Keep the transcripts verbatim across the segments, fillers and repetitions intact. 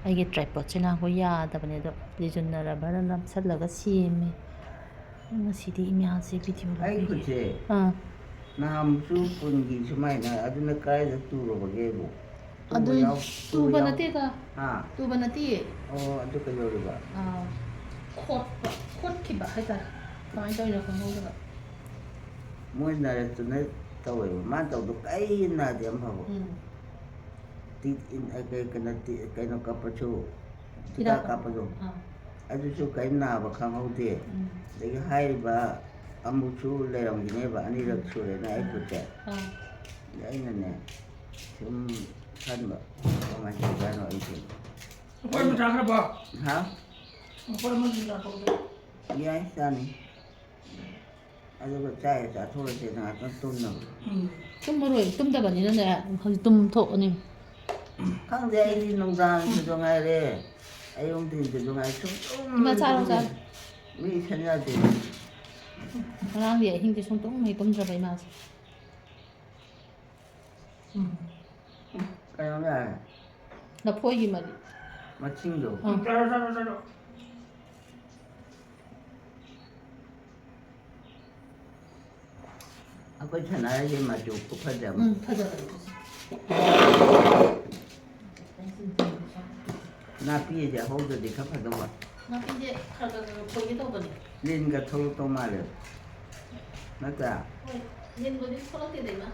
ꯑꯩꯒꯤ tripodꯁꯦ ꯅꯍꯥꯟꯈꯣꯏ ꯌꯥꯗꯕꯅꯦ, ꯑꯗꯣ ꯂꯤꯖꯨꯟꯅ rubberꯅ ꯅꯞꯁꯜꯂꯒ ꯁꯦꯝꯃꯦ꯫ ꯉꯁꯤꯗꯤ ꯏꯃꯥꯁꯦ video ꯑꯩ ꯂꯧꯕꯤꯒꯦ꯫ ꯈꯨꯠꯁꯦ ꯑꯥ꯫ ꯅꯍꯥꯟꯃꯨꯛꯁꯨ ꯄꯨꯟꯒꯤ ꯁꯨꯃꯥꯏꯅ, ꯑꯗꯨꯅ ꯀꯥꯏꯗ ꯇꯨꯔꯨꯕꯒꯦꯕꯨ? ꯇꯨꯕ ꯑꯗꯨ ꯌꯥꯎ-, ꯇꯨꯕ ꯇꯨꯕ ꯌꯥꯎ-, ꯅꯠꯇꯦꯗ꯫ ꯍꯥ? ꯇꯨꯕ ꯅꯠꯇꯦꯌꯦ꯫ ꯑꯣ, ꯑꯗꯨ ꯀꯩꯗꯧꯔꯤꯕ? ꯑꯥ, ꯈꯣꯠꯄ, ꯈꯣꯠꯈꯤꯕ ꯍꯥꯏꯇꯥꯔꯦ꯫ ꯀꯃꯥꯏꯅ ꯇꯧꯔꯤꯅꯣ ꯈꯪꯍꯧꯗꯕ꯫ ꯃꯣꯏ ꯅꯔꯁꯇꯨꯅ ꯇꯧꯋꯦꯕ꯫ ꯃꯥꯅ ꯇꯧꯗꯣ ꯀꯩ ꯅꯥꯗꯦ ꯑꯃꯐꯥꯎꯕ꯫ ꯎꯝ꯫ ꯇꯤ-, ꯏꯟ-, ꯑ, ꯀꯩ-, ꯀꯩꯅꯣ, ꯇꯤ-, ꯀꯩꯅꯣ ꯀꯞꯄꯁꯨ, ꯍꯤꯗꯥꯛ ꯍꯤꯗꯥꯛ ꯀꯥꯞꯄꯗꯣ꯫ ꯑꯥ꯫ ꯑꯗꯨꯁꯨ ꯀꯔꯤꯝ ꯅꯥꯕ ꯈꯪꯍꯧꯗꯦ꯫ ꯎꯝ꯫ ꯑꯗꯒꯤ ꯍꯥꯏꯔꯤꯕ ꯑꯃꯨꯛꯁꯨ ꯂꯩꯔꯝꯈꯤꯅꯦꯕ, ꯑꯅꯤꯔꯛ ꯎꯝ꯫ ꯁꯨꯔꯦꯅ ꯑꯩ ꯎꯝ꯫ ꯈꯨꯠꯁꯦ꯫ ꯑꯥ꯫ ꯑꯗ ꯑꯩꯅꯅꯦ, ꯁꯨꯝ ꯈꯟꯕ, ꯀꯃꯥꯏꯅ ꯇꯧꯖꯥꯠꯅꯣ ꯑꯩꯁꯦ꯫ ꯑꯩꯈꯣꯏ ꯑꯃ ꯆꯥꯈ꯭ꯔꯕꯣ? ꯍꯥ? ꯑꯩꯈꯣꯏ ꯑꯃ ꯆꯥꯈ꯭ꯔꯕꯣ? ꯌꯥꯏ, ꯆꯥꯅꯤ꯫ ꯑꯗꯨꯒ ꯆꯥꯏ ꯆꯥꯊꯣꯛꯑꯁꯦ ꯉꯥꯛꯇꯪ ꯇꯨꯝꯅꯕ꯫ ꯎꯝ꯫ ꯇꯨꯝꯃꯔꯣꯏ, ꯇꯨꯝꯗꯕꯅꯤꯅꯅꯦ, ꯍꯧꯖꯤꯛ ꯇꯨꯝ ꯊꯣꯛꯑꯅꯤ꯫ ꯈꯪꯗꯦ, ꯑꯩꯗꯤ ꯅꯨꯡꯗꯥꯡꯁꯨ ꯉꯥꯏꯔꯦ, ꯑꯌꯨꯛ ꯅꯨꯡꯊꯤꯟꯁꯨ ꯉꯥꯏꯔꯦ, ꯁꯨꯝ ꯇꯨꯝ ꯏꯃꯥ, ꯆꯥꯔꯣ, ꯇꯨꯝ꯫ ꯆꯥꯔꯣ꯫ ꯃꯤ ꯏꯁꯟ ꯌꯥꯗꯦ꯫ ꯉꯔꯥꯡꯗꯤ ꯑꯍꯤꯡꯁꯦ ꯁꯨꯡꯇꯨꯝ ꯍꯦꯛ ꯇꯨꯝꯗ꯭ꯔꯕ ꯏꯃꯥꯁꯦ꯫ ꯎꯝ꯫ ꯀꯩꯅꯣ ꯌꯥꯔꯦ꯫ ꯂꯐꯣꯏꯒꯤ ꯃꯔꯤ꯫ ꯃꯆꯤꯡꯗꯣ꯫ ꯑꯥ꯫ ꯆꯠꯂꯣ, ꯆꯠꯂꯣ, ꯆꯠꯂꯣ꯫ ꯑꯩꯈꯣꯏ ꯁꯅꯥꯔꯩꯁꯦ ꯃꯆꯨ ꯈꯨꯐꯖꯕ꯫ ꯎꯝ, ꯐꯖꯕꯅꯦ꯫ ꯅꯥꯄꯤꯁꯦ ꯍꯧꯗ꯭ꯔꯗꯤ ꯈꯔ ꯐꯗꯧꯕ꯫ ꯅꯥꯄꯤꯁꯦ ꯈꯔ ꯈꯔ ꯈꯔ ꯐꯣꯏꯒꯦ ꯇꯧꯕꯅꯦ꯫ ꯂꯤꯟꯒ ꯊꯣꯛꯂꯛꯇꯧ ꯃꯥꯜꯂꯦ꯫ ꯅꯠꯇ꯭ꯔꯥ? ꯍꯣꯏ, ꯂꯤꯟꯕꯨꯗꯤ ꯊꯣꯛꯂꯛꯇꯦꯗ, ꯏꯃꯥ꯫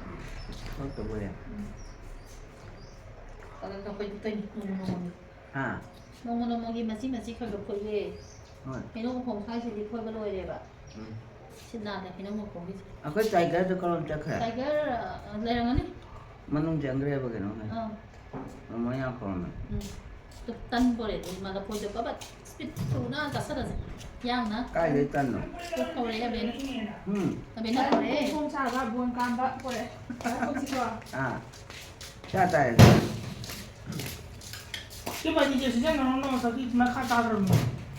ꯊꯣꯛꯂꯛꯇꯕ ꯑꯣꯏꯔꯦ꯫ ꯎꯝ꯫ ꯈꯔ ꯈꯔ ꯐꯣꯏꯗꯣꯛꯇꯣꯏꯅꯤ, ꯅꯣꯡꯃ ꯅꯣꯡꯃꯒꯤ꯫ ꯍꯥ? ꯅꯣꯡꯃ ꯅꯣꯡꯃꯒꯤ ꯃꯆꯤ ꯃꯆꯤ ꯈꯔ ꯈꯔ ꯐꯣꯏꯌꯦ꯫ ꯍꯣꯏ꯫ ꯍꯩꯅꯧ ꯃꯈꯣꯡ ꯁ꯭ꯋꯥꯏꯁꯤꯗꯤ ꯐꯣꯏꯕ ꯂꯣꯏꯔꯦꯕ꯫ ꯎꯝ꯫ ꯁꯤꯠ ꯅꯥꯜꯂꯦ ꯍꯩꯅꯧ ꯃꯈꯣꯡꯒꯤꯁꯦ꯫ ꯑꯩꯈꯣꯏ ꯇꯥꯏꯒꯔꯗꯣ ꯀꯔꯣꯝ ꯆꯠꯈ꯭ꯔꯦ? ꯇꯥꯏꯒꯔ, ꯑ, ꯂꯩꯔꯝꯒꯅꯤ꯫ ꯃꯅꯨꯡ ꯆꯪꯈ꯭ꯔꯦꯕ ꯀꯩꯅꯣ ꯍꯥꯏ꯫ ꯑꯥ꯫ ꯃꯃꯣꯏ ꯌꯥꯝ ꯈꯣꯡꯉꯝꯃꯦ꯫ ꯎꯝ꯫ ꯇꯨ ꯇꯟ ꯄꯣꯔꯦ ꯑꯗꯨ ꯃꯥ ꯂꯐꯣꯏꯗꯣ ꯄꯕꯠ ꯁ꯭ꯄꯤꯠ ꯊꯨꯅ ꯆꯥꯁꯜꯂꯁꯦ꯫ ꯌꯥꯡꯅ꯫ ꯀꯥꯏꯗꯩ ꯇꯟꯅꯣ? ꯄꯣꯔꯛꯑꯦ ꯑꯕꯦꯅ꯫ ꯎꯝ꯫ ꯑꯕꯦꯅ ꯄꯣꯔꯛꯑꯦ꯫ ꯃꯈꯣꯡ ꯁꯥꯕ ꯕꯣꯟ ꯀꯥꯝꯕ ꯄꯣꯔꯛꯑꯦ꯫ ꯄꯥꯏꯈꯣꯝꯁꯤꯀꯣ꯫ ꯑꯥ꯫ ꯆꯥ ꯇꯥꯔꯦ꯫ ꯁꯤ ꯃꯍꯤꯁꯦ ꯁꯤꯖꯤꯟꯅꯔꯨꯅꯣ, ꯉꯁꯥꯏꯒꯤ ꯃꯈꯥ ꯇꯥꯈ꯭ꯔꯕꯅꯤ꯫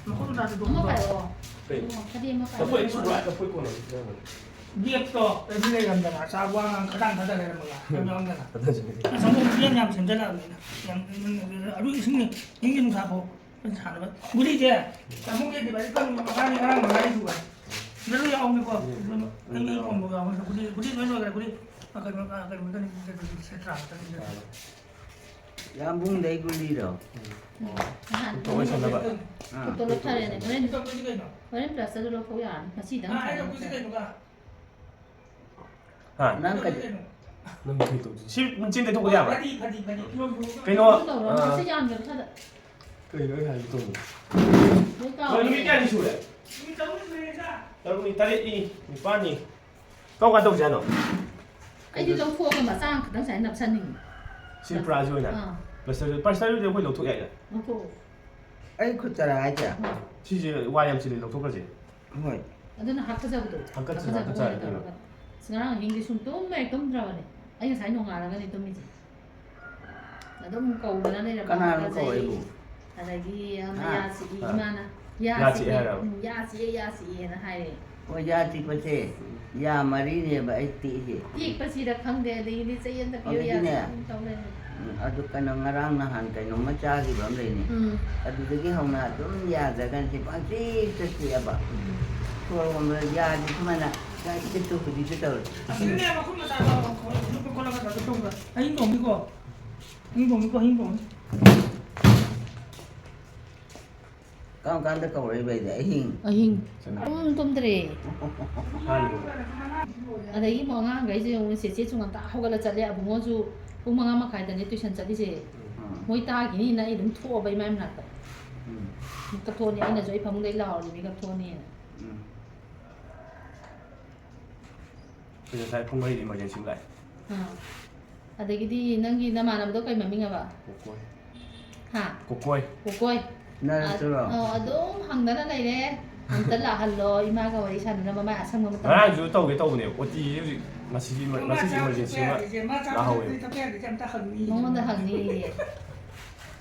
ꯃꯈꯨꯝ ꯇꯥꯁꯤꯗꯣꯛꯄꯗꯣ꯫ ꯑꯃ ꯄꯥꯏꯔꯛꯑꯣ꯫ ꯀꯩ? ꯈꯗꯤ ꯑꯃ ꯄꯥꯏꯔꯛꯑꯣ꯫ ꯂꯐꯣꯏ ꯑꯩ ꯁꯨꯕ꯭ꯔꯥ? ꯂꯐꯣꯏ ꯀꯣꯟꯅ ꯑꯃꯨꯛ ꯁꯤꯖꯤꯟꯅꯕꯅꯤ꯫ ꯒꯦꯞꯇꯣ ꯀꯩꯅꯣ ꯂꯩꯔꯝꯗꯅ, ꯑꯆꯥ ꯋꯥ ꯉꯥꯡ ꯈꯗꯥꯡ ꯊꯥꯗ ꯂꯩꯔꯝꯃꯒ ꯀꯩꯅꯣ ꯌꯥꯎꯔꯝꯗꯅ꯫ ꯊꯥꯗꯖꯔꯒꯦ꯫ ꯑꯁ, ꯑꯃꯨꯛ ꯒꯦꯝ ꯌꯥꯝ ꯁꯦꯝꯖꯜꯂꯛꯑꯕꯅꯤꯅ꯫ ꯌꯥꯝ, ꯑꯗꯨ ꯏꯁꯤꯡ, ꯏꯁꯤꯡꯒꯤ ꯅꯨꯡꯁꯥ ꯐꯥꯎ ꯐꯖꯅ ꯁꯥꯟꯅꯕ꯫ ꯒꯨꯂꯤꯁꯦ ꯇꯥꯃꯣꯒꯤ ꯑꯦꯟꯇꯤꯕꯥꯏꯑꯣꯇꯤꯛ ꯀꯥꯞꯅꯕ ꯃꯉꯥꯅꯤ, ꯉꯔꯥꯡ ꯃꯉꯥꯅꯤ ꯁꯨꯕ꯫ ꯁꯤꯗ ꯂꯣꯏ ꯌꯥꯎꯕꯅꯤꯀꯣ꯫ ꯎꯝ꯫ ꯑꯗꯨꯅ ꯑꯩ, ꯑꯩ ꯄꯣꯝꯕ ꯌꯥꯎꯕꯅꯤꯅ ꯒꯨꯂꯤ, ꯒꯨꯂꯤ ꯂꯣꯏ ꯂꯣꯏꯈ꯭ꯔꯦ꯫ ꯒꯨꯂꯤ, ꯑ, ꯀꯩꯅꯣ, ꯑ, ꯀꯩꯅꯣꯗꯅꯤ, ꯁꯦꯇ꯭ꯔꯥꯗꯅꯤ꯫ ꯌꯥꯝꯕꯨꯡꯗꯩ ꯒꯨꯂꯤꯔꯣ? ꯎꯝ꯫ ꯅꯍꯥꯟ ꯗꯣꯛꯇꯔ ꯑꯣꯏꯁꯜꯂꯕ? ꯑꯥ꯫ ꯗꯣꯛꯇꯔ ꯂꯧꯊꯔꯦꯅꯦ꯫ ꯍꯣꯔꯦꯟ, ꯗꯣꯛꯇꯔꯁꯤ ꯀꯩꯅꯣ? ꯍꯣꯔꯦꯟ ꯄ꯭ꯂꯥꯁꯇꯔꯗꯨ ꯂꯧꯊꯣꯛ ꯌꯥꯔꯅꯤ꯫ ꯉꯁꯤꯗꯪ ꯑꯥ, ꯑꯩ ꯁꯥꯟꯅꯔꯅꯤ꯫ ꯗꯣꯛꯇꯔꯁꯤ ꯀꯩꯅꯣꯒ? ꯍꯥ? ꯅꯪ ꯀꯩ- ꯅꯪ ꯀꯩ ꯇꯧꯗꯣꯏ? ꯁꯤ ꯃꯆꯤꯟ ꯇꯩꯊꯣꯛꯄ ꯌꯥꯕ꯭ꯔꯥ? ꯐꯗꯤ, ꯐꯗꯤ, ꯐꯗꯤ꯫ ꯀꯩꯅꯣ, ꯑꯗꯨ ꯇꯧꯔꯣ꯫ ꯑꯥ꯫ ꯉꯁꯤ ꯌꯥꯝꯗ꯭ꯔꯕ ꯁꯥꯗ꯫ ꯀꯩꯅꯣ ꯑꯩ ꯍꯥꯏꯒꯦ ꯇꯧꯕꯗꯣ? ꯂꯣꯏ ꯀꯥꯎꯔꯦ꯫ ꯍꯣꯏ, ꯅꯨꯃꯤꯠ ꯀꯌꯥꯅꯤ ꯁꯨꯔꯦ? ꯅꯨꯃꯤꯠ ꯇꯔꯨꯛꯅꯤ ꯁꯨꯔꯦ, ꯏꯆꯥ꯫ ꯇꯔꯨꯛꯅꯤ, ꯇꯔꯦꯠꯅꯤ, ꯅꯤꯄꯥꯟꯅꯤ꯫ ꯀꯔꯝ ꯀꯥꯟ ꯇꯧꯁꯦ ꯍꯥꯏꯅꯣ? ꯑꯩꯗꯤ ꯂꯧꯊꯣꯛꯑꯒ ꯃꯆꯥ ꯑꯃ ꯈꯛꯇꯪ ꯁꯨꯃꯥꯏꯅ ꯅꯞꯁꯟꯅꯤꯡꯉꯤ꯫ ꯁꯤ ꯄ꯭ꯂꯥꯁ-, ꯄ꯭ꯂꯥꯁꯁꯤ ꯑꯣꯏꯅ? ꯑꯥ꯫ ꯄ꯭ꯂꯥꯁꯇꯔ, ꯄ꯭ꯂꯥꯁꯇꯔꯗꯨꯗꯤ ꯑꯩꯈꯣꯏ ꯂꯧꯊꯣꯛ ꯌꯥꯏꯅ? ꯂꯧꯊꯣꯛꯑꯣ꯫ ꯑꯩ ꯈꯨꯠ ꯆꯔꯥ ꯍꯥꯏꯁꯦ? ꯎꯝ꯫ ꯁꯤꯁꯦ ꯋꯥ ꯌꯥꯝ ꯆꯤꯜꯂꯤ, ꯂꯧꯊꯣꯛꯈ꯭ꯔꯁꯦ꯫ ꯍꯣꯏ꯫ ꯑꯗꯨꯅ ꯍꯥꯀꯠꯆꯕꯗꯣ꯫ ꯍꯥꯀꯠꯆ-, ꯍꯥꯀꯠꯆꯕ ꯍꯥꯀꯠꯆ ꯑꯣꯏꯅ ꯍꯥꯏꯔꯛꯀꯦꯕ꯫ ꯇꯧꯔꯒ꯫ ꯑꯁ, ꯉꯔꯥꯡ ꯑꯍꯤꯡꯗꯤ ꯁꯨꯝ ꯇꯨꯝ ꯍꯦꯛ ꯇꯨꯝꯗ꯭ꯔꯕꯅꯦ꯫ ꯑꯩ ꯉꯁꯥꯏ ꯅꯣꯡꯉꯥꯜꯂꯒꯅꯦ ꯇꯨꯝꯃꯤꯁꯦ꯫ ꯑꯗꯨꯝ ꯀꯧꯗꯅ ꯂꯩꯔꯕ꯫ ꯀꯅꯥꯅꯣ ꯍꯥꯀꯠꯆꯩ꯫ ꯀꯧꯔꯛꯏꯕꯨ? ꯑꯗꯒꯤ ꯑꯃ ꯍꯥ? ꯌꯥ ꯆꯤꯛꯏ ꯍꯥ꯫ ꯏꯃꯥꯅ꯫ ꯌꯥ ꯌꯥ ꯆꯤꯛꯑꯦ ꯆꯤꯛꯏ꯫ ꯍꯥꯏꯔꯕ? ꯎꯝ, ꯌꯥ ꯆꯤꯛꯑꯦ, ꯌꯥ ꯆꯤꯛꯑꯦꯅ ꯍꯥꯏꯔꯦ꯫ ꯍꯣꯏ, ꯌꯥ ꯆꯤꯛꯄꯁꯦ ꯌꯥ ꯃꯔꯤꯅꯦꯕ ꯑꯩ ꯇꯦꯛꯏꯁꯦ꯫ ꯇꯦꯛꯄꯁꯤꯗ ꯈꯪꯗꯦ, ꯑꯗꯒꯤꯗꯤ ꯆꯩ ꯑꯝꯇ ꯄꯤꯌꯨ, ꯌꯥ ꯑꯗꯒꯤꯅꯦ, ꯆꯤꯛꯑꯦ ꯑꯗꯨꯝ ꯇꯧ ꯂꯩꯔꯦ꯫ ꯎꯝ, ꯑꯗꯨ ꯀꯩꯅꯣ, ꯉꯔꯥꯡ ꯅꯍꯥꯟ ꯀꯩꯅꯣꯝꯃ ꯆꯥꯈꯤꯕ ꯑꯃ ꯂꯩꯅꯦ꯫ ꯎꯝ꯫ ꯑꯗꯨꯗꯒꯤ ꯍꯧꯅ ꯑꯗꯨꯝ ꯌꯥꯗ꯭ꯔꯒꯅ ꯁꯤ ꯄꯪꯆꯤꯛꯇ ꯆꯤꯛꯑꯕ꯫ ꯎꯝ꯫ ꯁꯣꯔ ꯍꯣꯟꯕꯗ ꯌꯥꯁꯤ ꯁꯨꯃꯥꯏꯅ ꯆꯤꯛꯇ ꯍꯧꯖꯤꯛꯇ ꯇꯧꯔꯦ꯫ ꯑꯁꯤꯅꯅꯦ ꯃꯈꯨꯠ ꯃꯁꯥꯗꯣ ꯂꯨꯞꯄ ꯈꯣꯠꯂꯒ ꯇꯧꯔ ꯇꯧꯕ꯫ ꯑꯍꯤꯡ ꯇꯣꯡꯅꯤꯀꯣ꯫ ꯑꯍꯤꯡ ꯇꯣꯡꯅꯤꯀꯣ, ꯑꯍꯤꯡ ꯇꯣꯡꯅꯤ꯫ ꯀꯔꯝ ꯀꯥꯟꯗ ꯀꯧꯔꯛꯏꯕ ꯑꯩꯗꯤ? ꯑꯍꯤꯡ꯫ ꯑꯍꯤꯡ꯫ ꯁꯅꯥ꯫ ꯇꯨꯝ ꯇꯨꯝꯗ꯭ꯔꯦ꯫ ꯍꯥꯏꯔꯤꯕ꯫ ꯑꯗꯒꯤ ꯑꯃꯨꯛ ꯑꯉꯥꯡꯈꯩꯁꯦ ꯌꯦꯡꯉꯨ, ꯆꯦꯆꯦꯁꯨ ꯉꯟꯇꯥ ꯍꯧꯒꯠꯂ ꯆꯠꯂꯦ, ꯑꯕꯨꯡꯉꯣꯁꯨ ꯄꯨꯡ ꯃꯉꯥ ꯃꯈꯥꯏꯗꯅꯦ ꯇꯨꯏꯁꯟ ꯆꯠꯂꯤꯁꯦ꯫ ꯎꯝ꯫ ꯃꯣꯏ ꯇꯥꯈꯤꯅꯤꯅ ꯑꯩ ꯑꯗꯨꯝ ꯊꯣꯛꯑꯕ ꯏꯃꯥꯏ ꯃꯅꯥꯛꯇ꯫ ꯎꯝ꯫ ꯃꯤꯀꯞ ꯊꯣꯛꯑꯅꯤ, ꯑꯩꯅꯁꯨ ꯑꯩ ꯐꯃꯨꯡꯗꯩ ꯂꯥꯎꯔꯗꯤ ꯃꯤꯀꯞ ꯊꯣꯛꯑꯅꯤꯅ꯫ ꯎꯝ꯫ ꯑꯩꯈꯣꯏ ꯉꯁꯥꯏ ꯄꯨꯡ ꯃꯔꯤꯗ emergency ꯑꯃ ꯂꯥꯛꯑꯦ꯫ ꯑꯥ꯫ ꯑꯗꯒꯤꯗꯤ ꯅꯪꯒꯤ ꯅꯃꯥꯟꯅꯕꯗꯣ ꯀꯩ ꯃꯃꯤꯡ ꯍꯥꯏꯕ? ꯀꯣꯀꯣꯏ꯫ ꯍꯥ? ꯀꯣꯀꯣꯏ꯫ ꯀꯣꯀꯣꯏ꯫ ꯅꯔꯁꯇꯨꯔꯣ? ꯑ, ꯑꯣ, ꯑꯗꯨꯝ ꯍꯪꯗꯅ ꯂꯩꯔꯦ꯫ ꯑꯝꯇ ꯂꯥꯛꯍꯜꯂꯣ, ꯏꯃꯥꯒ ꯋꯥꯔꯤ ꯁꯥꯟꯅꯅꯕ, ꯃꯥꯏ ꯑꯁꯪꯕ ꯃꯇꯝ꯫ ꯉꯔꯥꯡꯁꯨ ꯇꯧꯒꯦ ꯇꯧꯕꯅꯦ, ꯑꯣ ꯇꯤ ꯍꯧꯖꯤꯛ ꯉꯁꯤꯒꯤ emer-, ꯉꯁꯤꯁꯦ emergency ꯑꯃ ꯂꯥꯛꯍꯧꯋꯦꯕ꯫ ꯃꯉꯣꯟꯗ ꯍꯪ-, ꯃꯉꯣꯟꯗ ꯍꯪꯅꯤꯌꯦ꯫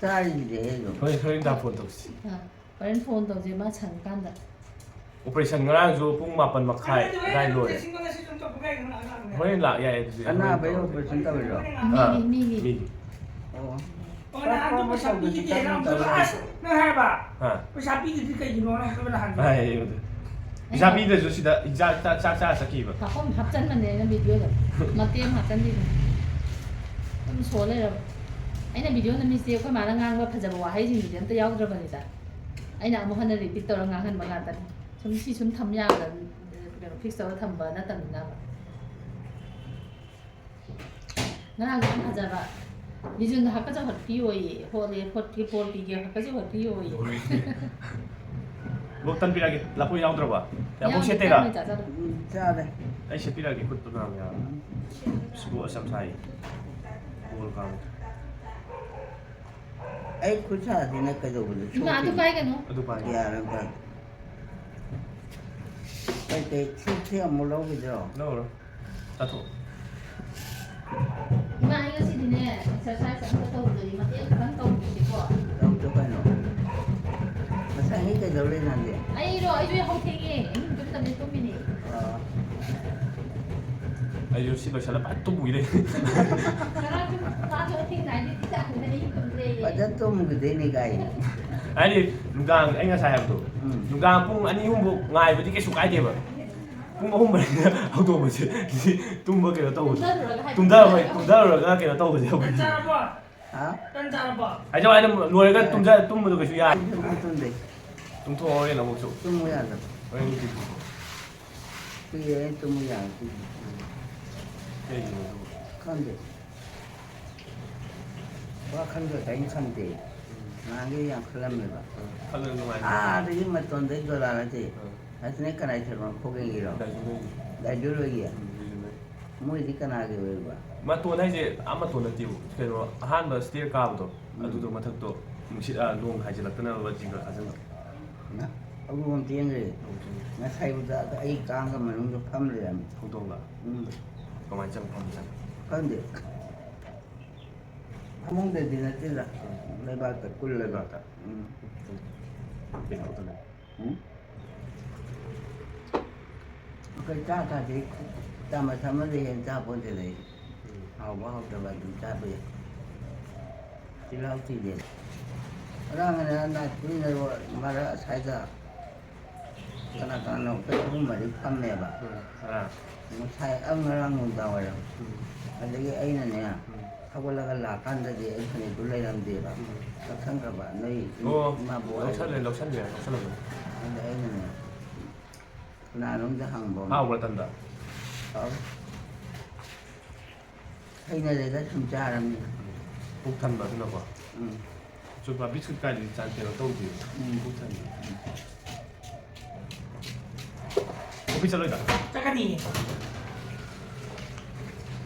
ꯆꯥꯔꯤꯁꯤꯗꯤ ꯑꯩ ꯑꯗꯨꯝ꯫ ꯍꯣꯔꯦꯟ, ꯍꯣꯔꯦꯟ ꯅꯨꯡꯗꯥꯡ phone ꯇꯧꯁꯤ꯫ ꯑꯥ꯫ ꯍꯣꯔꯦꯟ phone ꯇꯧꯁꯦ ꯃꯥ ꯁꯪꯀꯥꯟꯗ꯫ ꯑꯣꯄꯔꯦꯁꯟ ꯉꯔꯥꯡꯁꯨ ꯄꯨꯡ ꯃꯥꯄꯟ ꯃꯈꯥꯏ ꯑꯗꯥꯏ ꯂꯣꯏꯔꯦ꯫ ꯍꯣꯔꯦꯟ ꯂꯥꯛ ꯌꯥꯏ ꯑꯗꯨꯗꯤ꯫ ꯑꯅꯥꯕꯩ ꯑꯣꯄꯔꯦꯁꯟ ꯇꯧꯔꯤꯔꯣ? ꯑꯥ, ꯃꯤꯒꯤ, ꯃꯤꯒꯤ꯫ ꯃꯤꯒꯤ꯫ ꯑꯣ꯫ ꯑꯣ, ꯅꯍꯥꯟꯗꯣ ꯄꯩꯁꯥ ꯄꯤꯗꯦ, ꯅꯍꯥꯟꯗꯣ ꯑꯁ, ꯅꯪ ꯍꯥꯏꯕ? ꯑꯥ꯫ ꯄꯩꯁꯥ ꯄꯤꯗ꯭ꯔꯗꯤ ꯀꯩꯒꯤꯅꯣ ꯍꯥꯏꯕ ꯅꯍꯥꯟꯗꯣ? ꯍꯥꯏ, ꯑꯗꯨ꯫ ꯄꯩꯁꯥ ꯄꯤꯗ꯭ꯔꯁꯨ ꯁꯤꯗ ꯍꯤꯟꯖꯥꯡ ꯆꯥꯛ, ꯆꯥꯛ ꯆꯥꯔ ꯆꯠꯈꯤꯕ꯫ ꯃꯐꯝ ꯍꯥꯞꯆꯟꯕꯅꯦ ꯑꯩꯅ ꯚꯤꯗꯤꯑꯣꯗ꯫ ꯃꯇꯦꯛ ꯑꯃ ꯍꯥꯞꯆꯟꯕꯤꯕꯅꯦ꯫ ꯑꯗꯨꯝ ꯁꯣ ꯂꯩꯔꯕ꯫ ꯑꯩꯅ ꯚꯤꯗꯤꯑꯣ ꯅꯝꯃꯤꯁꯦ ꯑꯩꯈꯣꯏ ꯃꯥꯅ ꯉꯥꯡꯕ ꯐꯖꯕ ꯋꯥꯍꯩꯁꯤꯡꯗꯨꯗꯤ ꯑꯝꯇ ꯌꯥꯎꯗ꯭ꯔꯕꯅꯤꯗ꯫ ꯑꯩꯅ ꯑꯃꯨꯛ ꯍꯟꯅ ꯔꯤꯄꯤꯠ ꯇꯧꯔ ꯉꯥꯡꯍꯟꯕ ꯉꯥꯛꯇꯅꯤ꯫ ꯁꯨꯝ ꯁꯤ ꯁꯨꯝ ꯊꯝ ꯌꯥꯕꯗ, ꯀꯩꯅꯣ, ꯐꯤꯛꯁ ꯇꯧꯔ ꯊꯝꯕ ꯅꯠꯇꯕꯅꯤꯅ꯫ ꯉꯔꯥꯡꯁꯨ ꯌꯥꯝ ꯐꯖꯕ꯫ ꯂꯤꯖꯨꯟꯗ ꯍꯛꯀ ꯆꯥꯎꯈꯠꯄꯤꯌꯣꯌꯦ꯫ ꯍꯣꯠꯂꯦ, ꯐꯣꯠꯀꯦ, ꯄꯣꯠ ꯄꯤꯒꯦ, ꯍꯛꯀ ꯆꯥꯎꯈꯠꯄꯤꯌꯣꯌꯦ꯫ ꯂꯣꯛ ꯇꯟꯕꯤꯔꯛꯑꯒꯦ꯫ ꯂꯐꯣꯏ ꯌꯥꯎꯗ꯭ꯔꯕ? ꯌꯥꯝ ꯌꯥꯎꯗꯦ, ꯁꯦꯠꯇꯦꯔꯥ? ꯀꯔꯝꯕ ꯆꯥꯖꯥꯠꯅꯣ? ꯎꯝ, ꯆꯥꯔꯦ꯫ ꯑꯩ ꯁꯦꯠꯄꯤꯔꯛꯑꯒꯦ, ꯈꯨꯠꯇꯨ ꯅꯥꯕ ꯌꯥꯔꯣꯏ꯫ ꯎꯝ꯫ ꯁꯤꯕꯨ ꯑꯁ ꯌꯥꯝ ꯁꯥꯏ꯫ ꯕꯣꯜ ꯀꯥꯎ꯫ ꯑꯩ ꯈꯨꯠ ꯁꯥꯁꯤꯅ ꯀꯩꯗꯧꯕꯗ ꯏꯃꯥ, ꯑꯗꯨ ꯁꯣꯛꯇꯣꯏꯅꯣ? ꯄꯥꯏꯒꯅꯨ꯫ ꯑꯗꯨ ꯄꯥꯏꯒꯅꯨ꯫ ꯌꯥꯔꯣꯏ, ꯄꯥꯏ꯫ ꯀꯩꯀꯩ ꯁꯨꯞꯁꯦ ꯑꯃꯨꯛ ꯂꯧꯈꯤꯗ꯭ꯔꯣ? ꯂꯧꯔꯣꯏ꯫ ꯆꯥꯊꯣꯛ꯫ ꯏꯃꯥ, ꯑꯩ ꯉꯁꯤꯗꯤꯅꯦ, ꯑꯦꯛꯁꯔꯁꯥꯏꯁ ꯑꯝꯇ ꯇꯧꯗ꯭ꯔꯤ, ꯃꯇꯦꯛ ꯈꯤꯇꯪ ꯇꯧꯗ꯭ꯔꯤꯀꯣ꯫ ꯇꯧꯗꯣ ꯀꯩꯅꯣ? ꯉꯁꯥꯏꯉꯩ ꯀꯩꯗꯧ ꯂꯩ ꯅꯪꯗꯤ? ꯑꯩꯔꯣ? ꯑꯩꯁꯨ ꯌꯥꯍꯧ ꯊꯦꯡꯉꯦ꯫ ꯑꯍꯤꯡ ꯇꯨꯝꯗꯕꯅꯦ ꯇꯨꯝꯃꯤꯅꯦ꯫ ꯑꯥ꯫ ꯑꯩꯁꯨ ꯁꯤ ꯂꯣꯏꯁꯜꯂ ꯐꯖꯅ ꯇꯨꯝꯃꯨꯒꯦ ꯂꯩ꯫ ꯉꯔꯥꯡꯁꯨ ꯃꯥꯁꯨ ꯑꯊꯦꯡ night duty ꯆꯠꯄꯅꯦ, ꯑꯍꯤꯡ ꯇꯨꯝꯗ꯭ꯔꯦꯌꯦ꯫ ꯐꯖꯅ ꯇꯨꯝꯃꯨꯒꯗꯣꯏꯅꯤ ꯀꯥꯏ꯫ ꯍꯥꯏꯗꯤ, ꯅꯨꯡꯗꯥꯡ ꯑꯩ ꯉꯁꯥꯏ ꯍꯥꯏꯕꯗꯣ, ꯎꯝ꯫ ꯅꯨꯡꯗꯥꯡ ꯄꯨꯡ ꯑꯅꯤ ꯑꯍꯨꯝꯐꯥꯎ ꯉꯥꯏꯕꯗꯤ ꯀꯩꯁꯨ ꯀꯥꯏꯗꯦꯕ꯫ ꯄꯨꯡ ꯑꯍꯨꯝ ꯃꯔꯤꯗ ꯍꯧꯗꯣꯛꯄꯁꯦ, ꯁꯤ ꯇꯨꯝꯕ ꯀꯩꯅꯣ ꯇꯧꯕꯁꯦ꯫ ꯇꯨꯝꯊꯔꯨꯔꯒ ꯍꯥꯏ-, ꯇꯨꯝꯊꯔ-, ꯍꯣꯏ, ꯇꯨꯝꯊꯔꯨꯔꯒ ꯀꯩꯅꯣ ꯇꯧꯕꯁꯦ ꯍꯧꯖꯤꯛ꯫ ꯆꯥꯔꯕꯣ? ꯍꯥ? ꯇꯟ ꯆꯥꯔꯕꯣ? ꯍꯥꯏꯖꯧ ꯍꯥꯏꯅ ꯂꯣꯏꯔꯒ ꯇꯨꯝꯖ-, ꯇꯨꯝꯕꯗꯣ ꯀꯩꯁꯨ ꯌꯥꯏ꯫ ꯑꯩ ꯇꯨꯝꯗꯤ ꯇꯨꯝꯗꯦ꯫ ꯇꯨꯝꯊꯣꯛꯑꯣ ꯍꯣꯔꯦꯟ ꯑꯃꯨꯛꯁꯨ꯫ ꯇꯨꯝꯃꯨ ꯌꯥꯗꯕ꯫ ꯍꯣꯔꯦꯟ ꯅꯨꯡꯊꯤꯜ ꯇꯨꯝꯊꯣꯛꯑꯣ꯫ ꯀꯨꯏꯔꯦ ꯑꯩ ꯇꯨꯝꯃꯨ ꯌꯥꯔꯛꯇ꯭ꯔꯤꯁꯦ꯫ ꯀꯩꯒꯤꯅꯣ ꯑꯗꯨꯕꯨ? ꯈꯪꯗꯦ꯫ ꯋꯥꯈꯜꯒ ꯀꯔꯤꯝ ꯈꯟꯗꯦ꯫ ꯎꯝ꯫ ꯅꯍꯥꯟꯒꯩ ꯌꯥꯝ ꯈꯜꯂꯝꯃꯦꯕ꯫ ꯎꯝ꯫ ꯈꯜꯂꯒ ꯅꯨꯡꯉꯥꯏꯇ꯭ꯔꯣ? ꯑꯥꯗꯒꯤ ꯃꯇꯣꯟꯗꯩ ꯗꯣꯂꯥꯔ ꯅꯠꯇꯦ꯫ ꯎꯝ꯫ ꯑꯁꯤꯅ ꯀꯅꯥꯏ ꯊꯣꯏꯕ? ꯈꯣꯒꯦꯡꯒꯤꯔꯣ? ꯗꯥꯏꯖꯨꯂꯣꯏꯒꯤ꯫ ꯗꯥꯏꯖꯨꯂꯣꯏꯒꯤ? ꯎꯝ, ꯗꯥꯏꯖꯨꯂꯣꯏ꯫ ꯃꯣꯏꯗꯤ ꯀꯅꯥꯒꯤ ꯑꯣꯏꯕ? ꯃꯇꯣꯟ ꯍꯥꯏꯁꯦ ꯑꯥ ꯃꯇꯣꯟ ꯅꯠꯇꯦꯕ꯫ ꯀꯩꯅꯣ, ꯑꯍꯥꯟꯕ stair ꯀꯥꯕꯗꯣ, ꯎꯝ꯫ ꯑꯗꯨꯗꯣ ꯃꯊꯛꯇꯣ ꯅꯨꯡꯁꯤꯠ, ꯑꯥ, ꯅꯣꯡ ꯍꯥꯏꯖꯤꯜꯂꯛꯇꯅꯕ ꯖꯤꯡꯒ ꯈꯥꯖꯤꯟꯕ꯫ ꯅ-, ꯑꯗꯨ ꯑꯃ ꯆꯦꯟꯈ꯭ꯔꯦ꯫ ꯅꯣꯡ ꯆꯦꯟꯈ꯭ꯔꯦ꯫ ꯉꯁꯥꯏꯕꯨꯗ ꯑꯩ ꯀꯥꯡꯒ ꯃꯅꯨꯡꯗ ꯐꯝ ꯂꯩꯔꯝꯃꯤ꯫ ꯍꯧꯗꯣꯡꯒ? ꯎꯝ꯫ ꯀꯃꯥꯏꯅ ꯆꯪꯉ ꯐꯝꯃꯤꯖꯥꯠꯅꯣ? ꯈꯪꯗꯦ꯫ ꯐꯃꯨꯡꯗꯗꯤ ꯅꯠꯇꯦꯗ꯫ ꯎꯝ꯫ ꯂꯩꯕꯥꯛꯇ ꯀꯨꯜꯂꯒ꯫ ꯂꯩꯕꯥꯛꯇ? ꯎꯝ꯫ ꯀꯩꯅꯣ ꯇꯧꯗꯅ꯫ ꯎꯝ? ꯑꯩꯈꯣꯏ ꯆꯥ ꯊꯛꯇꯦ, ꯆꯥꯃꯁ ꯑꯃꯗ ꯍꯦꯟꯅ ꯆꯥ ꯄꯣꯟꯇꯦꯗ ꯑꯩ꯫ ꯎꯝ꯫ ꯍꯥꯎꯕ ꯍꯥꯎꯇꯕ ꯑꯗꯨꯝ ꯆꯥꯕ ꯌꯥꯏ꯫ ꯆꯤꯜꯍꯥꯎ ꯊꯤꯗꯦ꯫ ꯉꯔꯥꯡ ꯉꯔꯥꯡ ꯅꯥꯏꯠ ꯀꯨꯏꯅ ꯃꯔꯛ ꯑꯁ꯭ꯋꯥꯏꯗ ꯀꯅꯥ ꯀꯅꯥꯅꯣ ꯑꯩꯈꯣꯏ ꯑꯍꯨꯝ ꯃꯔꯤ ꯐꯝꯃꯦꯕ꯫ ꯎꯝ, ꯉꯔꯥꯡ꯫ ꯉꯁꯥꯏ, ꯑ, ꯉꯔꯥꯡ ꯅꯨꯡꯗꯥꯡ ꯋꯥꯏꯔꯝ꯫ ꯎꯝ꯫ ꯑꯗꯒꯤ ꯑꯩꯅꯅꯦ, ꯎꯝ꯫ ꯍꯧꯒꯠꯂꯒ ꯂꯥꯛꯀꯥꯟꯗꯗꯤ ꯑꯩ ꯐꯅꯦꯛꯇꯨ ꯂꯩꯔꯝꯗꯦꯕ꯫ ꯎꯝ꯫ ꯀꯛꯊꯪꯈ꯭ꯔꯕ ꯅꯣꯏ ꯑꯣ, ꯏꯃꯥꯕꯣꯛ ꯍꯥꯏꯗꯣ꯫ ꯂꯧꯁꯜꯂꯦ, ꯂꯧꯁꯜꯂꯦ, ꯂꯧꯁꯜꯂꯝꯃꯦ꯫ ꯑꯗ ꯑꯩꯅꯅꯦ, ꯀꯅꯥꯅꯣꯝꯗ ꯍꯪꯕ ꯑꯃ꯫ ꯍꯥꯎꯕ꯭ꯔꯥ ꯇꯟꯗ? ꯍꯥꯎ꯫ ꯍꯩꯅꯔꯦꯗ, ꯁꯨꯝ ꯆꯥꯔꯕꯅꯤꯅ꯫ ꯄꯨꯛ ꯊꯟꯕ ꯑꯗꯨꯅꯀꯣ꯫ ꯎꯝ꯫ ꯆꯨꯝꯕ꯭ꯔꯥ? ꯕꯤꯁꯀꯤꯠ ꯀꯥꯏꯗꯤ ꯆꯥ ꯀꯩꯅꯣ ꯇꯧꯗꯦ꯫ ꯎꯝ꯫ ꯄꯨꯛ ꯊꯟꯕ꯫ ꯎꯝ꯫ ꯑꯣꯐꯤꯁ ꯆꯠꯂꯣꯏꯗ? ꯆꯠꯀꯅꯤꯌꯦ꯫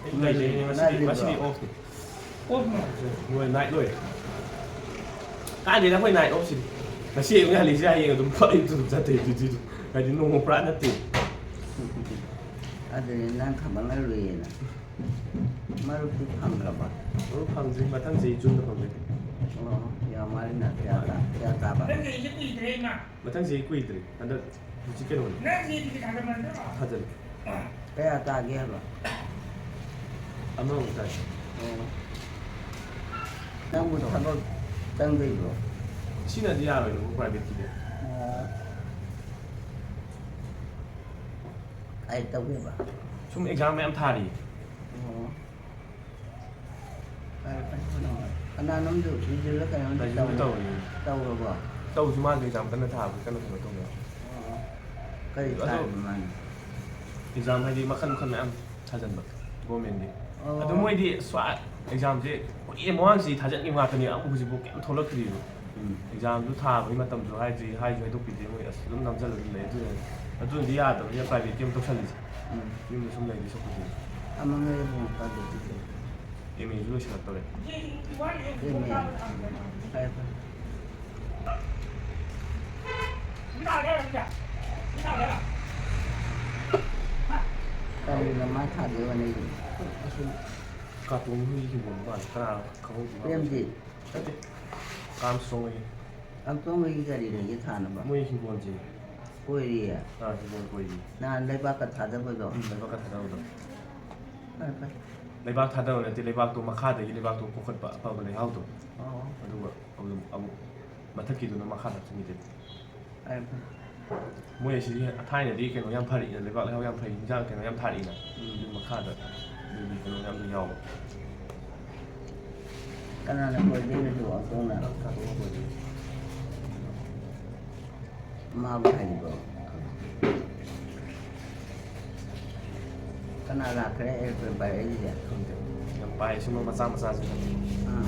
ꯑꯩ ꯂꯩ, ꯂꯩ, ꯉꯁꯤꯗꯤ, ꯉꯁꯤꯗꯤ ꯑꯣꯐꯅꯤ꯫ ꯑꯣꯐ ꯃꯥ꯫ ꯂꯣꯏ, ꯅꯥꯏꯠ ꯂꯣꯏꯔꯦ꯫ ꯀꯥꯏꯗꯩꯅꯣ ꯑꯩꯈꯣꯏ ꯅꯥꯏꯠ ꯑꯣꯐꯁꯤꯗꯤ? ꯉꯁꯤ ꯑꯌꯨꯛꯅ ꯍꯜꯂꯤꯁꯦ, ꯍꯌꯦꯡ ꯑꯗꯨꯝ ꯑꯌꯨꯛꯇ ꯑꯗꯨꯝ ꯆꯠꯇꯣꯏ ꯗ꯭ꯌꯨꯇꯤꯗꯨ꯫ ꯍꯥꯏꯗꯤ ꯅꯣꯡꯃ ꯄꯨꯔꯥ ꯅꯠꯇꯦ꯫ ꯑꯗꯨꯅꯤ ꯅꯪ ꯈꯪꯕ ꯉꯔꯨꯏꯌꯦꯅ꯫ ꯃꯔꯨꯞꯇꯤ ꯐꯪꯈ꯭ꯔꯕ? ꯃꯔꯨꯞ ꯐꯪꯗ꯭ꯔꯤ, ꯃꯊꯪ ꯆꯍꯤ ꯖꯨꯟꯗ ꯐꯪꯗꯣꯏꯅꯤ꯫ ꯑꯣ, ꯌꯥꯝ ꯋꯥꯠꯂꯤꯅ꯫ ꯀꯌꯥ ꯇꯥ-, ꯀꯌꯥ ꯇꯥꯕ? ꯅꯪ ꯆꯍꯤꯁꯦ ꯀꯨꯏꯗ꯭ꯔꯦ, ꯏꯃꯥ꯫ ꯃꯊꯪ ꯆꯍꯤ ꯀꯨꯏꯗ꯭ꯔꯦ꯫ ꯍꯟꯗꯛ ꯍꯧꯖꯤꯛ ꯀꯩꯅꯣꯅꯤ꯫ ꯅꯪ ꯆꯍꯤ ꯇꯤꯀꯦꯠ ꯊꯥꯗꯕ ꯅꯠꯇ꯭ꯔꯣ? ꯊꯥꯖꯜꯂꯦ꯫ ꯀꯌꯥ ꯇꯥꯒꯦ ꯍꯥꯏꯕ? ꯑꯃꯃꯨꯛ ꯇꯥꯏ꯫ ꯑꯣ꯫ ꯅꯪꯕꯨ ꯊꯕꯛ ꯆꯪꯗꯣꯏꯕ꯭ꯔꯣ? ꯁꯤꯅꯗꯤ ꯌꯥꯔꯣꯏꯕꯀꯣ, ꯄ꯭ꯔꯥꯏꯚꯦꯠꯀꯤꯗꯤ꯫ ꯑꯣ꯫ ꯀꯥꯏ ꯇꯧꯒꯦꯕ? ꯁꯨꯝ ꯑꯦꯛꯖꯥꯝ ꯃꯌꯥꯝ ꯊꯥꯔꯤ꯫ ꯑꯣ꯫ ꯐꯔꯦ, ꯐꯔꯦ, ꯍꯣꯠꯅꯧ꯫ ꯀꯅꯥꯅꯣꯝꯁꯨ ꯁꯤꯁꯤꯜꯂ ꯀꯩꯅꯣꯝꯁꯨ ꯂꯥꯏꯁꯦꯟꯁꯁꯨ ꯇꯧꯔꯦ꯫ ꯇꯧꯔꯤ꯫ ꯇꯧꯔꯕꯣ? ꯇꯧꯁꯨ ꯃꯥꯁꯨ ꯑꯦꯛꯖꯥꯝ ꯀꯟꯅ ꯊꯥꯕꯒꯤ ꯀꯟꯅ ꯀꯩꯅꯣ ꯇꯧꯅ꯫ ꯑꯣ꯫ ꯀꯔꯤ ꯑꯗꯣ ꯊꯥꯔꯤꯕ ꯃꯥꯅ? ꯑꯦꯛꯖꯥꯝ ꯍꯥꯏꯗꯤ ꯃꯈꯜ ꯃꯈꯜ ꯃꯌꯥꯝ ꯊꯥꯖꯟꯕ, ꯒꯣꯔꯃꯦꯟꯒꯤ꯫ ꯑꯣ꯫ ꯑꯗꯣ ꯃꯣꯏꯗꯤ ꯁ꯭ꯋꯥ-, ꯑꯦꯛꯖꯥꯝꯁꯦ ꯀꯨꯏꯔꯦ, ꯃꯃꯥꯡ ꯆꯍꯤ ꯊꯥꯖꯟꯈꯤꯕ ꯉꯥꯛꯇꯅꯦ, ꯑꯃꯨꯛ ꯍꯧꯖꯤꯛꯐꯥꯎ ꯀꯩꯝ ꯊꯣꯛꯂꯛꯇ꯭ꯔꯤꯕ꯫ ꯎꯝ꯫ ꯑꯦꯛꯖꯥꯝꯁꯨ ꯊꯥꯕꯒꯤ ꯃꯇꯝꯁꯨ ꯍꯥꯏꯗ꯭ꯔꯤ, ꯍꯥꯏꯁꯨ ꯍꯥꯏꯗꯣꯛꯄꯤꯗꯦ, ꯃꯣꯏ ꯑꯁ ꯑꯗꯨꯝ ꯅꯝꯁꯤꯜꯂ ꯑꯗꯨꯝ ꯂꯩ꯫ ꯑꯗꯨꯅ, ꯑꯗꯨꯅꯗꯤ ꯌꯥꯗꯕꯅꯤꯅ ꯄ꯭ꯔꯥꯏꯚꯦꯠꯀꯤ ꯑꯃꯨꯛ ꯇꯧꯁꯜꯂꯤꯁꯦ꯫ ꯎꯝ꯫ ꯌꯨꯝꯗ ꯁꯨꯝ ꯂꯩꯗꯣꯏ ꯁꯔꯨꯛꯄꯨꯗꯤ꯫ ꯑꯃ ꯂꯩꯔꯒ ꯑꯃꯨꯛ ꯄ꯭ꯔꯥꯏꯚꯦꯠꯀꯤ ꯇꯧ꯫ ꯑꯦꯝ ꯑꯦꯁꯨ ꯂꯣꯏꯁꯤꯜꯂꯛꯇꯧꯔꯦ꯫ M A. ꯐꯔꯦ, ꯐꯔꯦ꯫ ꯀꯔꯤꯅꯣ ꯃꯥ ꯊꯥꯗꯣꯏ ꯍꯣꯠꯅꯩꯗꯨꯕꯨ? ꯑꯁꯤ ꯀꯥꯇꯣꯟ ꯍꯨꯏ ꯍꯤꯡꯒꯣꯜ ꯃꯥꯜꯂꯦ꯫ ꯀꯅꯥꯅꯣ ꯈꯪꯍꯧꯗꯦ꯫ ꯄ꯭ꯔꯦꯝꯖꯤꯠ꯫ ꯅꯠꯇꯦ꯫ ꯑꯥꯔꯝꯁꯇ꯭ꯔꯣꯡ ꯍꯣꯏꯒꯤ꯫ ꯑꯥꯔꯝꯁꯇ꯭ꯔꯣꯡ ꯍꯣꯏꯒꯤ ꯀꯔꯤ ꯂꯩꯒꯦ ꯊꯥꯅꯕ? ꯃꯣꯏ ꯍꯤꯡꯒꯣꯜꯁꯦ꯫ ꯑꯣꯏꯔꯤꯌꯦ꯫ ꯑꯥ, ꯍꯤꯡꯒꯣꯜ ꯀꯣꯏꯔꯤ꯫ ꯅꯍꯥꯟ ꯂꯩꯕꯥꯛꯀ ꯊꯥꯗꯕꯗꯣ? ꯎꯝ, ꯂꯩꯕꯥꯛꯀ ꯊꯥꯗꯕꯗꯣ꯫ ꯐꯔꯦ, ꯐꯔꯦ꯫ ꯂꯩꯕꯥꯛ ꯊꯥꯗꯕ ꯅꯠꯇꯦ, ꯂꯩꯕꯥꯛꯇꯣ ꯃꯈꯥꯗꯒꯤ ꯂꯩꯕꯥꯛꯇꯣ ꯄꯨꯈꯠꯄ ꯑꯐꯕ ꯂꯩꯍꯥꯎꯗꯣ꯫ ꯑꯣ꯫ ꯑꯗꯨꯒ ꯑꯃꯨꯛ, ꯑꯃꯨꯛ ꯃꯊꯛꯀꯤꯗꯨꯅ ꯃꯈꯥꯗ ꯆꯪꯈꯤꯗꯣꯏꯕ꯫ ꯐꯔꯦ, ꯐꯔꯦ꯫ ꯃꯣꯏ ꯑꯁꯤꯗꯤ ꯊꯥꯏꯅꯗꯤ ꯀꯩꯅꯣ ꯌꯥꯝ ꯐꯔꯛꯏꯅ, ꯂꯩꯕꯥꯛ ꯂꯩꯍꯥꯎ ꯌꯥꯝ ꯐꯩ, ꯍꯤꯟꯖꯥꯡ ꯀꯩꯅꯣ ꯌꯥꯝ ꯊꯥꯔꯛꯏꯅ꯫ ꯎꯝ꯫ ꯑꯗꯨ ꯃꯈꯥꯗ ꯑꯗꯨꯒꯤ ꯀꯩꯅꯣ ꯌꯥꯝ ꯌꯥꯎꯕ꯫ ꯀꯅꯥꯅ ꯀꯣꯏꯗꯣꯏꯅꯣ ꯑꯗꯨ ꯋꯥꯡꯈꯣꯡꯅ? ꯃꯥꯕꯨ ꯍꯩꯕ꯭ꯔꯣ? ꯀꯅꯥ ꯂꯥꯛꯈ꯭ꯔꯦ aeroplane ꯄꯥꯏꯔꯛꯏꯁꯦ? ꯈꯪꯗꯦ꯫ ꯌꯥꯝ ꯄꯥꯏ, ꯁꯨꯝꯕ ꯃꯆꯥ ꯃꯆꯥꯁꯤꯡꯗꯣ꯫ ꯑꯥ꯫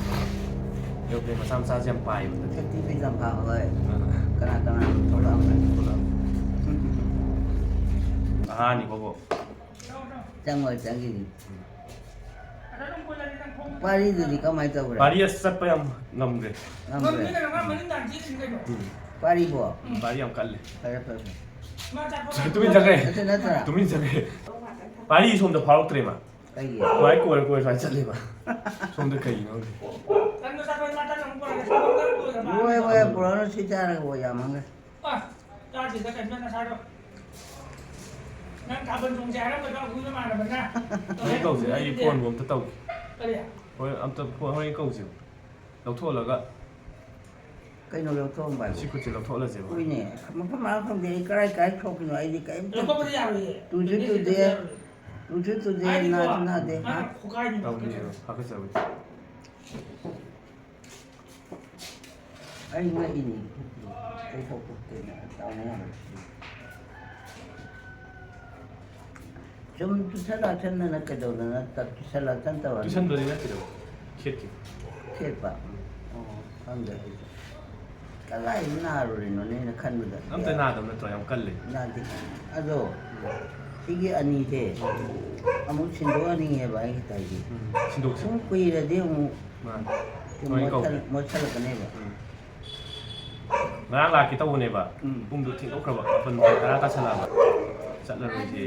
Aeroplane ꯃꯆꯥ ꯃꯆꯥꯁꯦ ꯌꯥꯝ ꯄꯥꯏꯌꯦꯕ ꯍꯟꯗꯛꯇꯤ꯫ ꯁꯛꯇꯤ ꯄꯤꯖꯝꯐꯥ ꯍꯣꯏ꯫ ꯑꯥ꯫ ꯀꯅꯥ ꯀꯅꯥ ꯊꯣꯛꯂꯛꯑꯝꯕꯅꯤ? ꯊꯣꯛꯂꯛꯑꯝꯕꯅꯤ꯫ ꯑꯍꯥꯟꯅꯤꯀꯣ꯫ ꯆꯪꯉꯣꯏ, ꯆꯪꯈꯤꯅꯤ꯫ ꯎꯝ꯫ ꯄꯥꯔꯤꯗꯨꯗꯤ ꯀꯃꯥꯏꯅ ꯇꯧꯈ꯭ꯔꯦ? ꯄꯥꯔꯤ ꯑꯁ ꯆꯠꯄ ꯌꯥꯝ ꯉꯝꯈ꯭ꯔꯦ꯫ ꯉꯝꯈ꯭ꯔꯦ? ꯎꯝ꯫ ꯄꯥꯔꯤꯕꯣ? ꯎꯝ, ꯄꯥꯔꯤ ꯌꯥꯝ ꯀꯜꯂꯦ꯫ ꯐꯔꯦ, ꯐꯔꯦ, ꯐꯔꯦ꯫ ꯇꯨꯃꯤꯟ ꯆꯪꯈ꯭ꯔꯦ꯫ ꯑꯗꯨ ꯅꯠꯇ꯭ꯔꯥ? ꯇꯨꯃꯤꯟ ꯆꯪꯈ꯭ꯔꯦ꯫ ꯄꯥꯔꯤ ꯁꯣꯝꯗ ꯐꯥꯎꯔꯛꯇ꯭ꯔꯦ ꯃꯥ꯫ ꯀꯩꯒꯤ? ꯁꯨꯃꯥꯏ ꯀꯣꯏꯔ ꯀꯣꯏꯔ ꯁꯨꯃꯥꯏꯅ ꯆꯠꯂꯦꯕ꯫ ꯁꯣꯝꯗ ꯀꯩꯒꯤꯅꯣ ꯈꯪꯗꯦ꯫ ꯃꯣꯏ, ꯃꯣꯏ ꯄꯨꯔꯛꯑꯅꯨ, ꯁꯤ ꯆꯥꯔꯒ ꯑꯣ ꯌꯥꯝꯃꯟꯈ꯭ꯔꯦ꯫ ꯑ, ꯆꯥꯁꯤꯗ ꯀꯩꯅꯣ ꯅꯁꯥꯗꯣ꯫ ꯅꯪ ꯊꯥꯕꯜ ꯆꯣꯡꯁꯦ ꯍꯥꯏꯔꯝꯕꯗꯣ ꯑꯩꯈꯣꯏ ꯅꯃꯥꯟꯅꯕꯅ꯫ ꯍꯣꯔꯦꯟ ꯀꯧꯁꯦ, ꯑꯩ ꯐꯣꯟꯕꯨ ꯑꯝꯇ ꯇꯧꯒꯦ꯫ ꯀꯔꯤ? ꯍꯣꯔꯦꯟ ꯑꯝꯇ ꯐꯣꯟ, ꯍꯣꯔꯦꯟ ꯀꯧꯁꯦ꯫ ꯂꯧꯊꯣꯛꯍꯜꯂꯒ꯫ ꯀꯩꯅꯣ ꯂꯧꯊꯣꯛꯑꯝꯕ ꯍꯥꯏꯕꯨ? ꯁꯤ ꯈꯨꯠꯁꯦ ꯂꯧꯊꯣꯛꯍꯜꯂꯁꯦꯕ꯫ ꯍꯣꯏꯅꯦ, ꯃꯐꯝ ꯃꯔꯥꯡ ꯈꯪꯗꯦ, ꯑꯩ ꯀꯔꯥꯏ ꯀꯔꯥꯏ ꯁꯣꯛꯄꯅꯣ ꯑꯩꯗꯤ ꯀꯔꯤꯝꯇ ꯂꯧꯊꯣꯛꯄꯗꯤ ꯌꯥꯔꯣꯏꯌꯦ꯫ ꯇꯨꯁꯨ ꯇꯨꯗꯦ, ꯇꯨꯁꯨ ꯇꯨꯗꯦ, ꯍꯥꯏꯗꯤꯀꯣ, ꯅꯥꯁꯨ ꯅꯥꯗꯦ꯫ ꯃꯥꯅ ꯈꯣꯡꯒꯥꯏꯅꯤ ꯇꯧꯅꯤꯕ, ꯍꯥꯀꯠꯆꯕ꯫ ꯍꯥꯀꯠꯆꯕ꯫ ꯑꯩ ꯉꯛꯏꯅꯤ꯫ ꯑꯩ ꯊꯣꯛꯄ ꯀꯩꯅꯣ ꯇꯧꯅꯤ ꯍꯥꯏꯕ꯫ ꯁꯨꯝ ꯇꯨꯁꯟ ꯂꯥꯁꯟꯗꯅ ꯀꯩꯗꯧꯗꯅ ꯇ-, ꯇꯨꯁꯟ ꯂꯥꯁꯟ ꯇꯧꯔꯅꯤ? ꯇꯨꯁꯟꯕꯗꯤ ꯅꯠꯇꯦꯗ, ꯈꯦꯠꯈꯤꯕ꯫ ꯈꯦꯠꯄ? ꯎꯝ꯫ ꯑꯣ, ꯈꯪꯗꯦ ꯑꯩꯁꯨ꯫ ꯀꯗꯥꯏꯗ ꯅꯥꯔꯨꯔꯤꯅꯣꯅꯦ ꯑꯩꯅ ꯈꯟꯕꯗ? ꯑꯝꯇ ꯅꯥꯗꯕ ꯅꯠꯇ꯭ꯔꯣ? ꯌꯥꯝ ꯀꯜꯂꯦ꯫ ꯅꯥꯗꯦ꯫ ꯑꯗꯣ, ꯎꯝ꯫ ꯁꯤꯒꯤ ꯑꯅꯤꯁꯦ ꯎꯝ꯫ ꯑꯃꯨꯛ ꯁꯤꯟꯗꯣꯛꯍꯟꯅꯤꯡꯉꯦꯕ ꯑꯩꯒꯤ ꯇꯥꯏꯁꯦ꯫ ꯎꯝ, ꯁꯤꯟꯗꯣꯛꯁꯤ꯫ ꯁꯨꯝ ꯀꯨꯏꯔꯗꯤ ꯑꯃꯨꯛ ꯃꯥꯅꯤ꯫ ꯁꯨꯝ ꯍꯣꯔꯦꯟ ꯀꯧꯒꯦ꯫ ꯃꯣꯠꯁꯜ-, ꯃꯣꯠꯁꯜꯂꯛꯀꯅꯦꯕ꯫ ꯎꯝ꯫ ꯉꯔꯥꯡ ꯂꯥꯛꯀꯦ ꯇꯧꯕꯅꯦꯕ꯫ ꯎꯝ꯫ ꯄꯨꯡꯗꯣ ꯊꯦꯡꯗꯣꯛꯈ꯭ꯔꯕ꯫ ꯃꯥꯄꯟ ꯃꯈꯥꯏ ꯇꯔꯥ ꯇꯥꯁꯜꯂꯛꯑꯕ꯫ ꯆꯠꯂꯔꯣꯏꯁꯦ꯫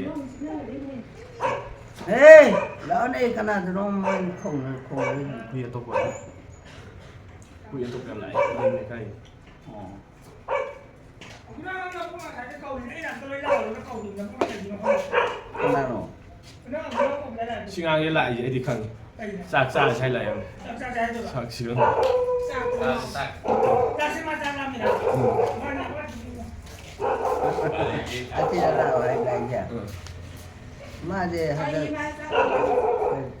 ꯍꯦ! ꯂꯥꯛꯑꯣꯅꯦ, ꯀꯅꯥꯗꯅꯣ ꯃꯣꯏ ꯈꯣꯡꯅ-, ꯈꯣꯡꯅ-, ꯍꯨꯏ ꯑꯇꯣꯞꯄ꯫ ꯍꯨꯏ ꯑꯇꯣꯞꯄ ꯌꯥꯝ ꯂꯥꯛꯑꯦ꯫ ꯑꯗꯨ ꯂꯩꯀꯥꯏ꯫ ꯑꯣ꯫ ꯀꯅꯥꯅꯣ? ꯁꯤ ꯉꯥꯡꯁꯦ ꯂꯥꯛꯏꯁꯦ ꯑꯩꯗꯤ ꯈꯪꯉꯤ꯫ ꯆꯥꯛ ꯆꯥꯔꯁꯤ ꯍꯥꯏ ꯂꯥꯛꯑꯦ꯫ ꯆꯥꯛꯁꯤꯒ꯫ ꯎꯝ꯫ ꯑꯁꯤꯗ ꯂꯥꯛꯑꯣ ꯍꯥꯏ ꯂꯥꯛꯏꯁꯦ꯫ ꯎꯝ꯫ ꯃꯥꯁꯦ ꯍꯟꯗꯛ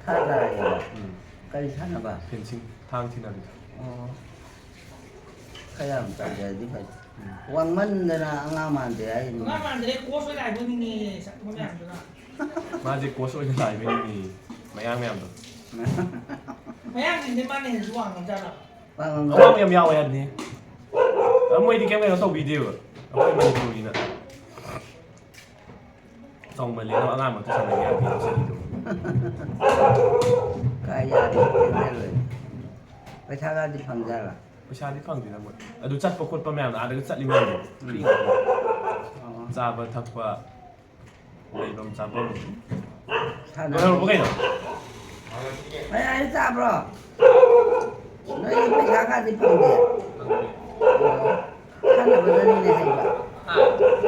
ꯊꯥ ꯇꯥꯔꯛꯑꯦꯕ꯫ ꯎꯝ꯫ ꯀꯔꯤ ꯁꯥꯟꯅꯕ? ꯐꯦꯟꯁꯤꯡ, ꯊꯥꯡ ꯊꯤꯅꯕꯤꯗꯣ꯫ ꯑꯣ꯫ ꯈꯔ ꯌꯥꯝ ꯇꯧꯖꯔꯗꯤ ꯐꯩ꯫ ꯎꯝ꯫ ꯋꯥꯡꯃꯟꯗꯅ ꯑꯉꯥꯡ ꯃꯥꯟꯗꯦ ꯍꯥꯏꯅꯤ꯫ ꯑꯉꯥꯡ ꯃꯥꯟꯗ꯭ꯔꯦ, ꯀꯣꯁ ꯑꯣꯏꯅ ꯍꯥꯏꯕꯣꯏ ꯅꯤꯡꯉꯦ, ꯁꯛ ꯃꯌꯥꯝꯗꯨꯅ꯫ ꯃꯥꯁꯦ ꯀꯣꯁ ꯑꯣꯏꯅ ꯂꯥꯛꯏꯕꯩꯅꯤ, ꯃꯌꯥꯡ ꯃꯌꯥꯝꯗꯣ꯫ ꯃꯌꯥꯡꯁꯤꯡꯗꯤ ꯃꯥꯅ ꯍꯦꯟꯅꯁꯨ ꯋꯥꯡꯉꯝꯖꯥꯠꯂꯣ? ꯋꯥꯡꯉꯝꯖꯥꯠꯂꯣ? ꯑꯋꯥꯡꯕ ꯌꯥꯝ ꯌꯥꯎꯋꯦ ꯍꯥꯏꯕꯅꯤ꯫ ꯑ, ꯃꯣꯏꯗꯤ ꯀꯩꯝ ꯀꯩꯅꯣ ꯇꯧꯕꯤꯗꯦꯕ, ꯑꯩꯈꯣꯏ ꯃꯅꯤꯄꯨꯔꯒꯤꯅ꯫ ꯆꯥꯎꯃꯜꯂꯦꯅ ꯑꯉꯥꯡ ꯃꯔꯛꯇ ꯁꯥꯟꯅꯒꯦ ꯍꯥꯏꯕꯗꯤ ꯌꯥꯎꯁꯜꯂꯤꯗꯣ꯫ ꯀꯥꯏ ꯌꯥꯔꯦ, ꯆꯦꯟꯖꯜꯂꯣꯏ꯫ ꯄꯩꯁꯥꯒꯗꯤ ꯐꯪꯖꯥꯠꯂꯥ? ꯄꯩꯁꯥꯗꯤ ꯐꯪꯗꯦꯗ ꯃꯣꯏ꯫ ꯑꯗꯨ ꯆꯠꯄ ꯈꯣꯠꯄ ꯃꯌꯥꯝꯗꯣ, ꯑꯥꯗꯒ ꯆꯠꯂꯤ ꯃꯌꯥꯝꯗꯣ, ꯐ꯭ꯔꯤ ꯉꯥꯛꯇꯅꯤ꯫ ꯑꯣ꯫ ꯆꯥꯕ ꯊꯛꯄ, ꯂꯩꯐꯝ ꯆꯥꯐꯝ꯫ ꯁꯥꯟꯅꯕ ꯂꯣꯏꯍꯧꯔꯕ ꯀꯩꯅꯣ? ꯃꯌꯥꯏꯗ ꯆꯥꯕ꯭ꯔꯣ? ꯅꯣꯏꯗꯤ ꯄꯩꯁꯥꯒꯗꯤ ꯐꯪꯗꯦ? ꯁꯥꯟꯅꯕꯗꯅꯤꯅꯦ ꯍꯩꯕ꯫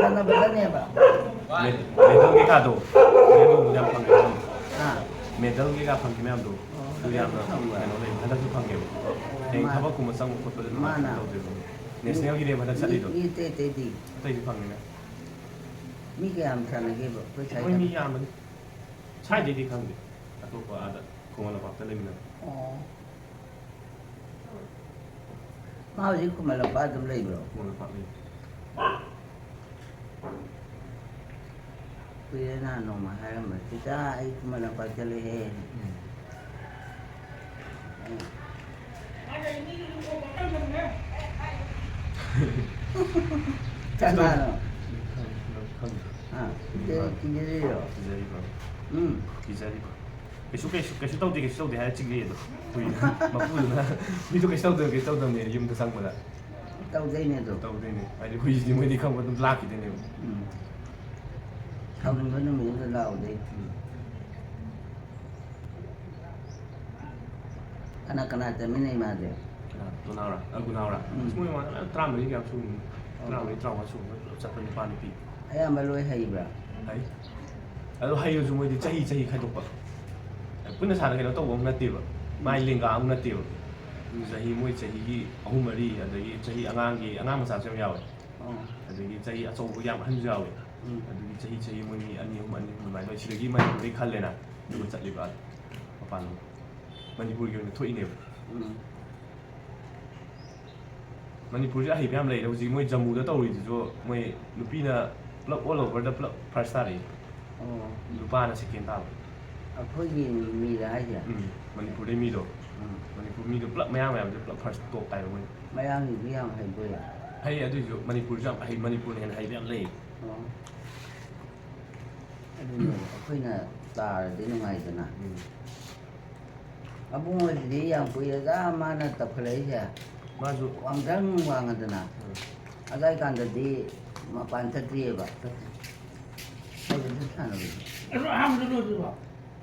ꯁꯥꯟꯅꯕꯗꯅꯦꯕ꯫ ꯃꯦ-, ꯃꯦꯗꯜ ꯀꯩꯀꯥꯗꯣ, ꯑꯗꯨꯒꯨꯝꯕꯗꯣ ꯌꯥꯝ ꯐꯪꯉꯦ꯫ ꯑꯥ꯫ ꯃꯦꯗꯜ ꯀꯩꯀꯥ ꯐꯪꯈꯤ ꯃꯌꯥꯝꯗꯣ, ꯑꯣ, ꯑꯗꯨ ꯌꯥꯝꯅ ꯍꯟꯗꯛꯁꯨ ꯐꯪꯕ? ꯀꯩꯅꯣ ꯂꯩ, ꯍꯟꯗꯛꯁꯨ ꯐꯪꯉꯦꯕ꯫ ꯑꯣ, ꯍꯌꯦꯡ ꯃꯥ-, ꯊꯕꯛꯀꯨꯝꯕ ꯆꯪꯕ ꯈꯣꯠꯄꯗ ꯑꯗꯨꯃꯥꯏꯅ ꯃꯥꯅ ꯇꯧꯗꯣꯏꯕ꯫ ꯅꯦꯁꯅꯦꯜꯒꯤꯅꯦꯕ ꯍꯟꯗꯛ ꯃꯤ, ꯆꯠꯂꯤꯗꯣ꯫ ꯃꯤ ꯑꯇꯩ ꯑꯇꯩꯗꯤ? ꯑꯇꯩꯗꯤ ꯐꯪꯉꯦ ꯃꯌꯥꯝ꯫ ꯃꯤ ꯀꯌꯥꯝ ꯁꯥꯟꯅꯒꯦꯕ? ꯑꯩꯈꯣꯏ ꯁ꯭ꯋꯥꯏꯗ? ꯑꯩꯈꯣꯏ ꯃꯤ ꯌꯥꯝꯕꯅꯤ꯫ ꯁ꯭ꯋꯥꯏꯗꯩꯗꯤ ꯈꯪꯗꯦ꯫ ꯑꯇꯣꯞꯄ ꯑꯥꯗ ꯈꯨꯃꯟ ꯂꯝꯄꯥꯛꯇ ꯂꯩꯃꯤꯟꯅꯕ꯫ ꯑꯣ꯫ ꯃꯥ ꯍꯧꯖꯤꯛ ꯈꯨꯃꯟ ꯂꯝꯄꯥꯛ ꯑꯗꯨꯝ ꯂꯩꯕ꯭ꯔꯣ? ꯈꯨꯃꯟ ꯂꯝꯄꯥꯛ ꯂꯩ꯫ ꯀꯨꯏꯔꯦ ꯅꯍꯥꯟ ꯅꯣꯡꯃ ꯍꯥꯏꯔꯝꯕ, "ꯆꯤꯆꯥ, ꯑꯩ ꯈꯨꯃꯟ ꯂꯝꯄꯥꯛ ꯆꯠꯂꯦꯍꯦ"꯫ ꯎꯝ꯫ ꯀꯅꯥꯅꯣ? ꯈꯪ-, ꯈꯪꯗꯦ꯫ ꯑꯥ, ꯀꯤꯖꯩ-, ꯀꯤꯖꯔꯤꯔꯣ? ꯀꯤꯖꯔꯤꯕ꯫ ꯎꯝ꯫ ꯀꯤꯖꯔꯤꯕ꯫ ꯀꯩꯁꯨ, ꯀꯩꯁꯨ, ꯀꯩꯁꯨ ꯇꯧꯗꯦ, ꯀꯩꯁꯨ ꯇꯧꯗꯦ ꯍꯥꯏꯔ ꯆꯤꯛꯂꯛꯑꯦ ꯑꯗꯣ꯫ ꯍꯨꯏꯅ, ꯃꯄꯨꯗꯨꯅ, "ꯍꯨꯏꯗꯣ ꯀꯩꯁꯨ ꯇꯧꯗꯕꯅꯦ, ꯀꯩꯁꯨ ꯇꯧꯗꯕꯅꯦ", ꯌꯨꯝꯗ ꯆꯪꯕꯗ꯫ ꯇꯧꯗꯣꯏꯅꯦ ꯑꯗꯣ꯫ ꯇꯧꯗꯣꯏꯅꯦ꯫ ꯍꯥꯏꯗꯤ ꯍꯨꯏꯁꯤꯗꯤ ꯃꯣꯏꯗꯤ ꯈꯪꯕ ꯑꯗꯨꯝ ꯂꯥꯛꯈꯤꯗꯣꯏꯅꯦꯕ꯫ ꯎꯝ꯫ ꯁꯥꯎꯅꯤꯡꯕ ꯅꯨꯃꯤꯠ ꯑꯃꯗ ꯂꯥꯎꯗꯣꯏ꯫ ꯎꯝ꯫ ꯀꯅꯥ ꯀꯅꯥ ꯆꯠꯃꯤꯟꯅꯩ ꯃꯥꯗꯤ? ꯀꯅꯥ? ꯒꯨꯅꯥꯎꯔꯥ? ꯑ, ꯒꯨꯅꯥꯎꯔꯥ? ꯎꯝ꯫ ꯑꯁ, ꯃꯣꯏ ꯃꯃꯥꯟꯅꯕ ꯃꯌꯥꯝ ꯇꯔꯥꯃꯔꯤ ꯀꯌꯥ ꯁꯨꯕꯅꯤ꯫ ꯇꯔꯥꯃꯔꯤ, ꯇꯔꯥꯃꯉꯥ ꯁꯨꯕ ꯃꯣꯏ ꯄꯨꯂꯞ ꯆꯠꯄ ꯅꯨꯄꯥ ꯅꯨꯄꯤ꯫ ꯑꯌꯥꯝꯕ ꯂꯣꯏ ꯍꯩꯕ꯭ꯔꯥ? ꯍꯩ꯫ ꯑꯗꯣ ꯍꯩꯔꯁꯨ ꯃꯣꯏꯗꯤ ꯆꯍꯤ, ꯆꯍꯤ ꯈꯥꯏꯗꯣꯛꯄ꯫ ꯄꯨꯟꯅ ꯁꯥꯟꯅ ꯀꯩꯅꯣ ꯇꯧꯕ ꯑꯃ ꯅꯠꯇꯦꯕ꯫ ꯃꯥꯏ ꯂꯦꯡꯒꯥ ꯑꯃ ꯅꯠꯇꯦꯕ꯫ ꯆꯍꯤ, ꯃꯣꯏ ꯆꯍꯤꯒꯤ ꯑꯍꯨꯝ, ꯃꯔꯤ, ꯑꯗꯒꯤ ꯆꯍꯤ ꯑꯉꯥꯡꯒꯤ, ꯑꯉꯥꯡ ꯃꯆꯥꯁꯨ ꯌꯥꯝ ꯌꯥꯎꯋꯦ꯫ ꯑꯣ꯫ ꯑꯗꯒꯤ ꯆꯍꯤ ꯑꯆꯧꯕ ꯌꯥꯝ ꯑꯍꯟꯁꯨ ꯌꯥꯎꯋꯦ꯫ ꯎꯝ꯫ ꯑꯗꯨꯒꯤ ꯆꯍꯤ, ꯆꯍꯤ ꯃꯣꯏ ꯃꯤ ꯑꯅꯤ, ꯑꯍꯨꯝ, ꯑꯅꯤ, ꯑꯍꯨꯝ ꯑꯗꯨꯃꯥꯏꯅ ꯃꯣꯏ ꯁꯤꯗꯒꯤ ꯃꯅꯤꯄꯨꯔꯗꯒꯤ ꯈꯜꯂꯦꯅ, ꯑꯗꯨꯒ ꯆꯠꯂꯤꯕ ꯑꯥꯗ ꯃꯄꯥꯟ ꯂꯝ꯫ ꯃꯅꯤꯄꯨꯔꯒꯤ ꯑꯣꯏꯅ ꯊꯣꯛꯏꯅꯦꯕ꯫ ꯎꯝ꯫ ꯃꯅꯤꯄꯨꯔꯁꯦ ꯑꯍꯩꯕ ꯌꯥꯝ ꯂꯩꯔꯦ꯫ ꯍꯧꯖꯤꯛ ꯃꯣꯏ ꯖꯝꯃꯨꯗ ꯇꯧꯔꯤꯗꯨꯁꯨ ꯃꯣꯏ ꯅꯨꯄꯤꯅ ꯄꯨꯂꯞ all overꯗ ꯄꯨꯂꯞ first ꯇꯥꯔꯛꯏ꯫ ꯑꯣ꯫ ꯅꯨꯄꯥꯅ second ꯇꯥꯕ꯫ ꯑꯩꯈꯣꯏꯒꯤ ꯃꯤꯔ ꯍꯥꯏꯁꯦ? ꯎꯝ, ꯃꯅꯤꯄꯨꯔꯗꯩ ꯃꯤꯗꯣ꯫ ꯎꯝ꯫ ꯃꯅꯤꯄꯨꯔ ꯃꯤꯗꯣ ꯄꯨꯂꯞ ꯃꯌꯥꯡ ꯃꯌꯥꯝꯁꯦ ꯄꯨꯂꯞ first top ꯇꯥꯏꯕ ꯃꯣꯏ꯫ ꯃꯌꯥꯡꯒꯤꯗꯤ ꯌꯥꯝ ꯍꯩꯕ ꯑꯣꯏꯔꯦ꯫ ꯍꯩ, ꯑꯗꯨꯏꯁꯨ ꯃꯅꯤꯄꯨꯔꯁꯨ ꯌꯥꯝ ꯍꯩ, ꯃꯅꯤꯄꯨꯔꯅ ꯍꯦꯟꯅ ꯍꯩꯕ ꯌꯥꯝ ꯂꯩ꯫ ꯑꯣ꯫ ꯑꯗꯨꯅꯦ ꯑꯩꯈꯣꯏꯅ ꯇꯥꯔꯗꯤ ꯅꯨꯡꯉꯥꯏꯗꯅ꯫ ꯎꯝ꯫ ꯑꯕꯨꯡꯉꯣꯁꯤꯗꯤ ꯌꯥꯝ ꯀꯨꯏꯔꯗ ꯃꯥꯅ ꯇꯧꯈꯠꯂꯛꯏꯁꯦ꯫ ꯃꯥꯁꯨ ꯋꯥꯡꯗ꯭ꯔꯪ ꯋꯥꯡꯉꯗꯅ꯫ ꯎꯝ꯫ ꯑꯗꯥꯏ ꯀꯥꯟꯗꯗꯤ ꯃꯄꯥꯟ ꯆꯠꯇ꯭ꯔꯤꯑꯕ꯫ ꯆꯠꯇ꯭ꯔꯤ꯫ ꯑꯩꯁꯨ ꯑꯗꯨꯝ ꯁꯥꯟꯅꯕꯅꯤ꯫ ꯑꯗꯣ ꯑꯍꯥꯟꯕꯗ ꯂꯣꯏꯗ꯭ꯔꯤꯕꯣ?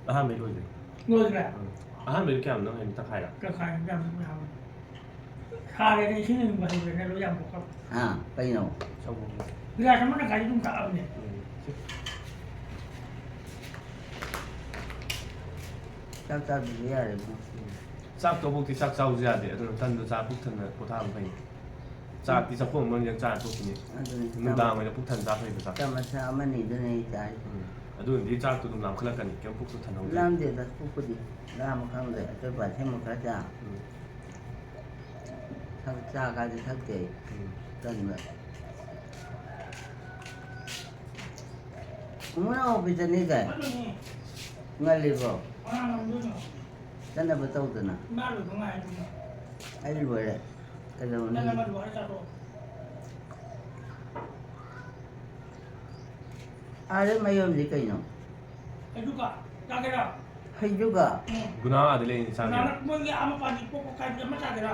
ꯑꯍꯥꯟꯕꯩ ꯂꯣꯏꯗ꯭ꯔꯤ꯫ ꯂꯣꯏꯗ꯭ꯔꯦ? ꯎꯝ꯫ ꯑꯍꯥꯟꯕꯩꯗꯤ ꯀꯌꯥꯝꯅꯣ ꯍꯥꯏꯗꯤ ꯇꯪꯈꯥꯏꯔ? ꯇꯪꯈꯥꯏ ꯌꯥꯝ ꯌꯥꯝ ꯁꯥꯔꯦꯅꯦ, ꯏꯁꯤꯡ ꯑꯌꯤꯡꯕ ꯍꯩꯕ꯭ꯔꯦꯅꯦ, ꯂꯣꯏ ꯌꯥꯝ ꯄꯣꯛꯈꯠꯂꯦ꯫ ꯍꯥ, ꯀꯩꯅꯣ? ꯁꯪꯒꯣꯝ꯫ ꯒꯤꯂꯥꯁ ꯑꯃ ꯇꯪꯈꯥꯏꯗꯤ ꯑꯗꯨꯝ ꯊꯛꯑꯕꯅꯦ꯫ ꯎꯝ꯫ ꯆꯥꯛ ꯆꯥꯗ꯭ꯔꯁꯨ ꯌꯥꯔꯦ, ꯏꯕꯨꯡꯉꯣ꯫ ꯎꯝ꯫ ꯆꯥꯛ ꯇꯣꯛꯄꯣꯛꯇꯤ ꯆꯥꯛ ꯆꯥꯎꯁꯨ ꯌꯥꯗꯦ, ꯑꯗꯨꯅ ꯇꯟꯗꯣ ꯆꯥ ꯄꯨꯛ ꯊꯟꯅ ꯄꯣꯊꯥꯕ ꯐꯩ꯫ ꯆꯥꯛꯇꯤ ꯆꯥꯛꯈꯣꯝ ꯑꯃꯅꯤ ꯆꯥꯔ ꯇꯣꯛꯈꯤꯅꯤ꯫ ꯑꯗꯨꯅꯤ, ꯅꯨꯡꯗꯥꯡ ꯆꯥꯃ-, ꯑꯣꯏꯅ ꯄꯨꯛ ꯊꯟꯅ ꯆꯥ ꯐꯩꯕ ꯆꯥꯛ꯫ ꯆꯥꯃꯁ ꯑꯃꯅꯤꯗꯨꯅꯦ ꯑꯩ ꯆꯥꯔꯤꯁꯦ꯫ ꯎꯝ꯫ ꯑꯗꯨꯅꯗꯤ ꯆꯥꯛꯇꯣ ꯑꯗꯨꯝ ꯂꯥꯝꯈꯠꯂꯛꯀꯅꯤ, ꯀꯩꯝ ꯄꯨꯛꯇꯣ ꯊꯟꯍꯧꯗꯦ꯫ ꯂꯥꯝꯗꯦꯗ, ꯄꯨꯛꯄꯨꯗꯤ ꯂꯥꯝꯕ ꯈꯪꯗꯦ꯫ ꯑꯆꯣꯏꯄ ꯑꯁꯦꯡꯕ ꯈꯔ ꯆꯥ꯫ ꯎꯝ꯫ ꯊꯛ-, ꯆꯥ ꯀꯥꯗꯤ ꯊꯛꯇꯦ ꯑꯩ꯫ ꯎꯝ꯫ ꯇꯟꯕ꯫ ꯏꯃꯨꯡ ꯅꯥꯎ ꯑꯣꯐꯤꯁ ꯆꯠꯅꯤꯗꯥꯏ? ꯆꯠꯂꯨꯅꯤ꯫ ꯉꯜꯂꯤꯕꯣ? ꯀꯅꯥ ꯉꯝꯗꯣꯏꯅꯣ? ꯆꯠꯅꯕ ꯇꯧꯗꯅ꯫ ꯏꯃꯥ ꯂꯣꯏꯕ ꯉꯥꯏꯗꯣꯏꯅꯣ? ꯑꯩ ꯂꯣꯏꯔꯦ꯫ ꯀꯩꯗꯧꯔꯨꯅꯤ? ꯅꯪ ꯑꯃ ꯂꯣꯏꯔ ꯆꯠꯂꯣ꯫ ꯑꯥꯗ ꯃꯌꯣꯝꯗꯤ ꯀꯩꯅꯣ? ꯍꯩꯖꯨꯒ ꯆꯥꯒꯦꯔꯥ? ꯍꯩꯖꯨꯒ? ꯎꯝ꯫ ꯒꯨꯅꯥ ꯑꯥꯗ ꯂꯩꯅꯤ, ꯆꯥꯒꯦꯔꯥ? ꯒꯨꯅꯥꯅ ꯃꯣꯏꯒꯤ ꯑꯥ ꯃꯄꯥꯟꯒꯤ ꯄꯣꯛ ꯀꯥꯏꯕꯗ ꯑꯃ ꯆꯥꯒꯦꯔꯥ?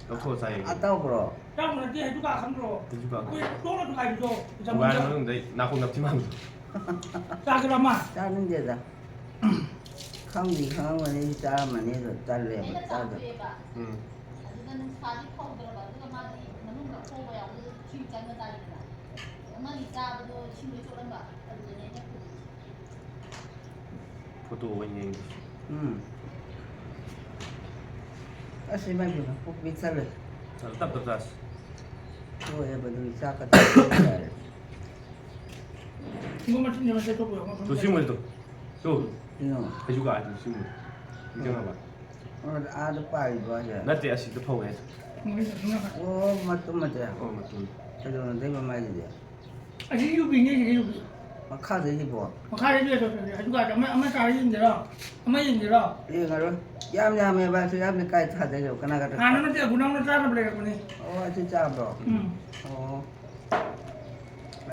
ꯂꯧꯊꯣꯛꯑ ꯆꯥꯏꯌꯦ꯫ ꯑꯇꯥꯎꯕ꯭ꯔꯣ? ꯑꯇꯥꯎꯕ ꯅꯠꯇꯦ, ꯍꯩꯖꯨꯒ ꯈꯪꯗ꯭ꯔꯣ? ꯍꯩꯖꯨꯒ꯫ ꯑꯩꯈꯣꯏ ꯇꯣꯛꯅ ꯊꯨꯒꯥꯏꯕꯗꯣ, ꯊꯨꯒꯥꯏꯔ ꯆꯥꯃꯁ꯫ ꯃꯅꯨꯡꯗ ꯅꯥꯀꯣꯡ ꯅꯞꯊꯤ ꯃꯥꯟꯕꯗꯣ꯫ ꯆꯥꯒꯦꯔꯥ ꯑꯃ? ꯆꯥꯅꯤꯡꯗꯦꯗ꯫ ꯈꯪꯗꯤ ꯈꯪꯉꯝꯒꯅꯤ, ꯆꯥꯔꯝꯃꯅꯤ, ꯑꯗꯣ ꯇꯜꯂꯦꯕ, ꯑꯩꯅ ꯆꯥꯗꯕ꯫ ꯆꯥꯗꯦꯕ꯫ ꯎꯝ꯫ ꯑꯗꯨꯗ ꯅꯨꯡꯁꯥꯗꯤ ꯐꯧꯗ꯭ꯔꯕ, ꯑꯗꯨꯒ ꯃꯥꯗꯤ ꯃꯅꯨꯡ ꯊꯣꯛꯄ ꯌꯥꯎꯕꯗꯨ ꯏꯁꯤꯡ ꯆꯪꯕ ꯇꯥꯔꯦꯗꯅ꯫ ꯑꯃꯅꯤ ꯆꯥꯕꯗꯣ ꯏꯁꯤꯡꯗ ꯆꯣꯠꯂꯝꯕ, ꯑꯗꯨꯗꯅꯦ ꯑꯩꯅ ꯈꯨꯝꯃꯤꯁꯦ꯫ ꯐꯣꯇꯣ ꯑꯣꯏꯅ ꯌꯦꯡꯒꯦ꯫ ꯎꯝ꯫ ꯑꯁ ꯏꯃꯥꯏ ꯄꯦꯝꯃ ꯄꯨꯛ ꯄꯤꯛ ꯊꯜꯂꯦ꯫ ꯆꯠꯂꯣ, ꯇꯞ ꯇꯞ ꯆꯥꯁꯤ꯫ ꯇꯣꯛꯑꯦꯕ ꯑꯗꯨꯒꯤ ꯆꯥꯛꯀ ꯇꯣꯛꯑꯦ ꯍꯥꯏꯇꯥꯔꯦ꯫ ꯁꯤꯡꯒꯣ ꯃꯆꯤꯟꯁꯦ ꯃꯁꯛ ꯊꯣꯛꯄ ꯌꯥꯎꯕ ꯃꯐꯝ ꯇꯨ ꯁꯤꯡꯕꯗꯣ꯫ ꯇꯨ꯫ ꯀꯩꯅꯣ? ꯍꯩꯖꯨ ꯀꯥ ꯇꯨ ꯁꯤꯡꯕꯗꯣ꯫ ꯅꯤꯡꯁꯤꯡꯉꯕ? ꯑꯣ, ꯑꯥꯗ ꯄꯥꯏꯔꯤꯕꯣ ꯍꯥꯏꯁꯦ? ꯅꯠꯇꯦ, ꯑꯁꯤꯗ ꯐꯧꯋꯦ ꯍꯥꯏꯗꯣ꯫ ꯃꯣꯏꯅ ꯑꯗꯨꯅ ꯑꯣ, ꯃꯇꯨꯝ ꯃꯇꯦ꯫ ꯑꯣ, ꯃꯇꯨꯝ꯫ ꯀꯩꯗꯧꯅꯗꯣꯏꯕ ꯃꯥꯏꯗꯨꯗꯤ? ꯑꯁꯤ ꯌꯨꯕꯤꯅꯦ, ꯁꯤꯗꯤ ꯌꯨꯕꯤ꯫ ꯃꯈꯥꯗ ꯍꯤꯞꯄꯣ꯫ ꯃꯈꯥꯗ ꯌꯨꯕꯤ, ꯑꯗꯨ ꯀꯥꯗ ꯑꯃ, ꯑꯃ ꯀꯥꯔ ꯌꯦꯡꯒꯦꯔꯣ? ꯑꯃ ꯌꯦꯡꯒꯦꯔꯣ? ꯌꯦꯡꯉꯔꯣꯏ꯫ ꯌꯥꯝ ꯌꯥꯝꯃꯦꯕ, ꯑꯁꯨꯛ ꯌꯥꯝꯅ ꯀꯥꯏ ꯊꯥꯗꯣꯏꯅꯣ? ꯀꯅꯥ ꯀꯅꯥ? ꯍꯥꯟꯅ ꯅꯠꯇꯦ, ꯑꯕꯨꯅꯥꯎꯅ ꯆꯥꯅꯕ ꯂꯩꯔꯛꯄꯅꯤ꯫ ꯑꯣ, ꯑꯁꯤ ꯆꯥꯕ꯭ꯔꯣ? ꯎꯝ꯫ ꯑꯣ꯫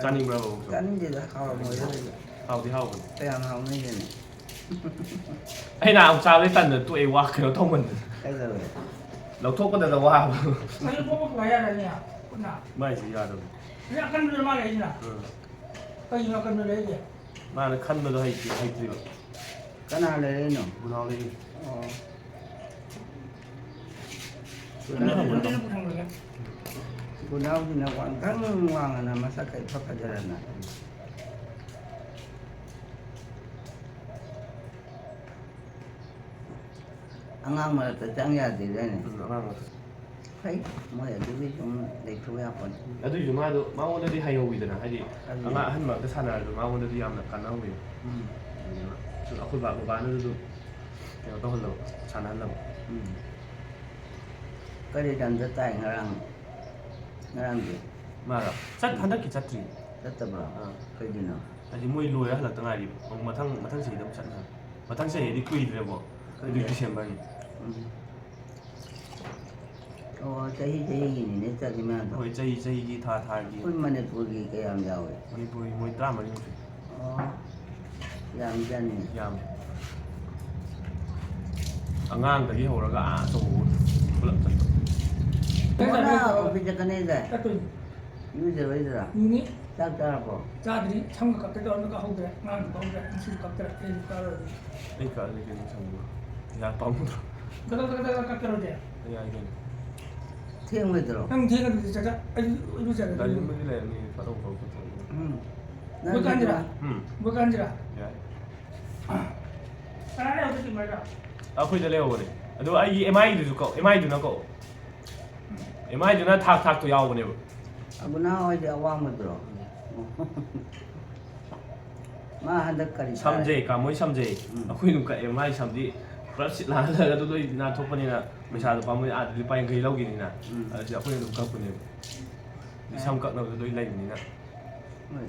ꯆꯥꯅꯤꯡꯕ꯭ꯔꯥ, ꯕꯕꯨꯛꯁꯨ? ꯆꯥꯅꯤꯡꯗꯦꯗ, ꯍꯥꯎꯔꯝꯃꯣꯏꯗ ꯀꯩꯁꯨ꯫ ꯍꯥꯎꯗꯤ ꯍꯥꯎꯕꯅꯦ꯫ ꯀꯌꯥꯝ ꯍꯥꯎꯅꯤꯒꯦꯅꯦ? ꯑꯩꯅ ꯑꯃꯨꯛ ꯆꯥꯕꯗꯤ ꯇꯟꯗꯅ ꯇꯣꯛꯑꯦ, ꯋꯥ ꯀꯩꯅꯣ ꯇꯧꯃꯟꯗꯅ꯫ ꯀꯩꯗꯧꯋꯦ? ꯂꯧꯊꯣꯛꯄꯗꯗ ꯋꯥꯕ꯫ ꯑꯗꯨ ꯄꯣꯛꯄ ꯄꯨꯔꯥ ꯌꯥꯔꯅꯤ, ꯈꯨꯠꯅ꯫ ꯃꯥꯏꯁꯤ ꯌꯥꯗꯕꯅꯤ꯫ ꯑꯗꯨ ꯑꯀꯟꯕꯗꯨ ꯃꯥ ꯂꯩꯔꯤꯁꯤꯅ꯫ ꯎꯝ꯫ ꯀꯩꯒꯤꯅꯣ ꯑꯀꯟꯕ ꯂꯩꯔꯤꯁꯦ? ꯃꯥꯅ ꯈꯟꯕꯗꯣ ꯍꯩꯇꯦ, ꯍꯩꯇ꯭ꯔꯤꯕ꯫ ꯀꯅꯥ ꯂꯩꯔꯛꯏꯅꯣ? ꯒꯨꯅꯥꯎ ꯂꯩꯔꯤ꯫ ꯑꯣ꯫ ꯑꯗꯨ ꯑꯗꯨ ꯄꯨꯊꯣꯛꯂꯒꯦ꯫ ꯒꯨꯅꯥꯎꯁꯤꯅ ꯋꯥꯡꯊꯪ ꯋꯥꯡꯉꯅ ꯃꯁꯛꯀ ꯏꯐ ꯐꯖꯔꯅ꯫ ꯑꯉꯥꯡ ꯃꯔꯛꯇ ꯆꯪ ꯌꯥꯗꯦꯗꯥꯏꯅꯦ? ꯎꯝ, ꯑꯉꯥꯡ ꯃꯔꯛꯇ꯫ ꯐꯩ, ꯃꯣꯏ ꯑꯗꯨꯒꯤ ꯁꯨꯝ ꯂꯩꯊꯣꯛ ꯌꯥꯄꯣꯠ꯫ ꯑꯗꯨꯏꯁꯨ ꯃꯥꯗꯣ ꯃꯉꯣꯟꯗꯗꯤ ꯍꯩꯍꯧꯋꯤꯗꯅ, ꯍꯥꯏꯗꯤ ꯑꯗꯨꯅꯤ꯫ ꯑꯉꯥꯡ ꯑꯍꯟ ꯃꯔꯛꯇ ꯁꯥꯟꯅꯔꯁꯨ ꯃꯉꯣꯟꯗꯗꯤ ꯌꯥꯝꯅ ꯀꯥꯟꯅꯍꯧꯋꯦ꯫ ꯎꯝ꯫ ꯑꯗꯨꯅ ꯁꯨꯝ ꯑꯩꯈꯣꯏ ꯕꯥ-, ꯕꯕꯥꯅꯁꯨ ꯑꯗꯨꯝ ꯀꯩꯅꯣ ꯇꯧꯍꯜꯂꯕ, ꯁꯥꯟꯅꯍꯜꯂꯕ꯫ ꯎꯝ꯫ ꯀꯔꯤ ꯂꯝꯗ ꯇꯥꯏ ꯉꯔꯥꯡ? ꯉꯔꯥꯡꯗꯤ? ꯃꯥꯔꯣ? ꯆꯠ-, ꯍꯟꯗꯛꯀꯤ ꯆꯠꯇ꯭ꯔꯤ꯫ ꯆꯠꯇꯕ꯭ꯔꯣ? ꯑꯥ꯫ ꯀꯩꯒꯤꯅꯣ? ꯍꯥꯏꯗꯤ ꯃꯣꯏ ꯂꯣꯏꯔ ꯍꯜꯂꯛꯇ ꯉꯥꯏꯔꯤꯕ꯫ ꯑꯃꯨꯛ ꯃꯊꯪ, ꯃꯊꯪ ꯆꯍꯤꯗ ꯑꯃꯨꯛ ꯆꯠꯅꯤ ꯍꯥꯏꯕ꯫ ꯃꯊꯪ ꯆꯍꯤꯗꯤ ꯀꯨꯏꯗ꯭ꯔꯦꯕꯣ꯫ ꯑꯗꯨ ꯀꯨꯏꯗ꯭ꯔꯦ꯫ ꯗꯤꯁꯦꯝꯕꯔꯅꯤ꯫ ꯎꯝ꯫ ꯑꯣ, ꯆꯍꯤ ꯆꯍꯤꯒꯤꯅꯤꯅꯦ ꯆꯠꯂꯤ ꯃꯌꯥꯝꯗꯣ꯫ ꯍꯣꯏ, ꯆꯍꯤ ꯆꯍꯤꯒꯤ, ꯊꯥ ꯊꯥꯒꯤ꯫ ꯑꯩꯈꯣꯏ ꯃꯅꯤꯄꯨꯔꯒꯤ ꯀꯌꯥꯝ ꯌꯥꯎꯋꯦ? ꯃꯅꯤꯄꯨꯔꯒꯤ ꯃꯣꯏ ꯇꯔꯥꯃꯔꯤꯃꯨꯛ ꯁꯨꯏ꯫ ꯑꯣ, ꯌꯥꯝꯖꯥꯠꯅꯤꯅꯦ꯫ ꯌꯥꯝꯃꯦ꯫ ꯑꯉꯥꯡꯗꯒꯤ ꯍꯧꯔꯒ ꯑꯥ ꯑꯆꯧꯕ ꯄꯨꯂꯞ ꯆꯠꯄ꯫ ꯀꯣꯟꯅ ꯑꯣꯐꯤꯁ ꯆꯠꯀꯅꯤꯗ꯫ ꯆꯠꯇꯣꯏꯅꯤ꯫ ꯏꯔꯨꯖꯔꯣꯏꯗ꯭ꯔꯥ? ꯅꯨꯃꯤꯠ ꯆꯥꯛ ꯆꯥꯔꯕꯣ? ꯆꯥꯗ꯭ꯔꯤ, ꯁꯝꯒ ꯀꯛꯀꯦ ꯇꯧꯔꯝꯃꯒ ꯍꯧꯗ꯭ꯔꯦ, ꯑꯉꯥꯡꯁꯨ ꯀꯧꯗ꯭ꯔꯦ, ꯉꯁꯤꯁꯨ ꯀꯛꯇ꯭ꯔꯦ, ꯑꯩꯁꯨ ꯀꯛꯑꯔꯣꯏ꯫ ꯑꯩ ꯀꯛꯑꯒꯦ ꯀꯩꯅꯣ ꯁꯝꯗꯣ꯫ ꯄꯩꯁꯥ ꯄꯥꯝꯃꯨꯗ꯭ꯔꯣ? ꯒꯗꯛ ꯒꯗꯛ ꯒꯗꯛ ꯀꯛꯇꯔꯣꯏꯗꯤ? ꯌꯥꯏ ꯀꯩꯅꯣ꯫ ꯊꯦꯡꯉꯣꯏꯗ꯭ꯔꯣ? ꯅꯪ ꯊꯦꯡꯉꯗꯤ ꯆꯥꯛ ꯆꯥ ꯑꯩ ꯑꯩꯁꯨ ꯆꯥꯛ ꯆꯥ ꯒꯥꯔꯤꯒꯨꯝꯕꯗꯤ ꯂꯩꯔꯝꯅꯤ ꯐꯠ ꯍꯧ ꯊꯣꯛ ꯊꯣꯛ ꯎꯝ. ꯕꯣꯏ ꯀꯥꯟꯖꯤꯔꯥ? ꯎꯝ ꯕꯣꯏ ꯀꯥꯟꯖꯤꯔꯥ? ꯌꯥꯏ ꯀꯅꯥ ꯂꯩꯍꯧꯒꯦ ꯇꯤꯝ ꯃꯔꯤꯗꯣ? ꯑꯩꯈꯣꯏꯗ ꯂꯩꯍꯧꯕꯅꯦ꯫ ꯑꯗꯣ ꯑꯩꯒꯤ ꯑꯦꯝ ꯑꯥꯏꯗꯨꯁꯨ ꯀꯛꯑꯣ, ꯑꯦꯝ ꯑꯥꯏꯗꯨꯅ ꯀꯛꯑꯣ꯫ ꯑꯦꯝ ꯑꯥꯏꯗꯨꯅ ꯊꯥꯛ ꯊꯥꯛꯇꯣ ꯌꯥꯎꯕꯅꯦꯕ꯫ ꯑꯕꯨꯅꯥ ꯍꯣꯏꯗꯤ ꯑꯋꯥꯡꯕꯗꯨꯔꯣ? ꯃꯥ ꯍꯟꯗꯛ ꯀꯔꯤ ꯇꯥꯏ? ꯁꯝꯖꯦ ꯀꯥꯃꯣꯏ ꯁꯝꯖꯦ꯫ ꯎꯝ. ꯑꯩꯈꯣꯏ ꯑꯗꯨꯝ ꯀꯛꯑꯦ ꯃꯥꯏ ꯁꯝꯗꯤ꯫ ꯄꯨꯔꯥ ꯁꯤꯠ ꯂꯥꯡꯍꯜꯂꯒ ꯑꯗꯨ ꯂꯣꯏ ꯅꯥꯟꯊꯣꯛꯄꯅꯤꯅ ꯄꯩꯁꯥꯗꯣ ꯄꯥꯝꯃꯨꯏ꯫ ꯑꯥꯗ ꯂꯨꯄꯥ ꯌꯥꯡꯈꯩ ꯂꯧꯈꯤꯅꯤꯅ꯫ ꯎꯝ. ꯑꯗꯨꯗꯤ ꯑꯩꯈꯣꯏꯅ ꯑꯗꯨꯝ ꯀꯛꯄꯅꯦꯕ꯫ ꯁꯝ ꯀꯛꯅꯕꯗꯣ ꯂꯣꯏ ꯂꯩꯕꯅꯤꯅ꯫ ꯍꯣꯏ.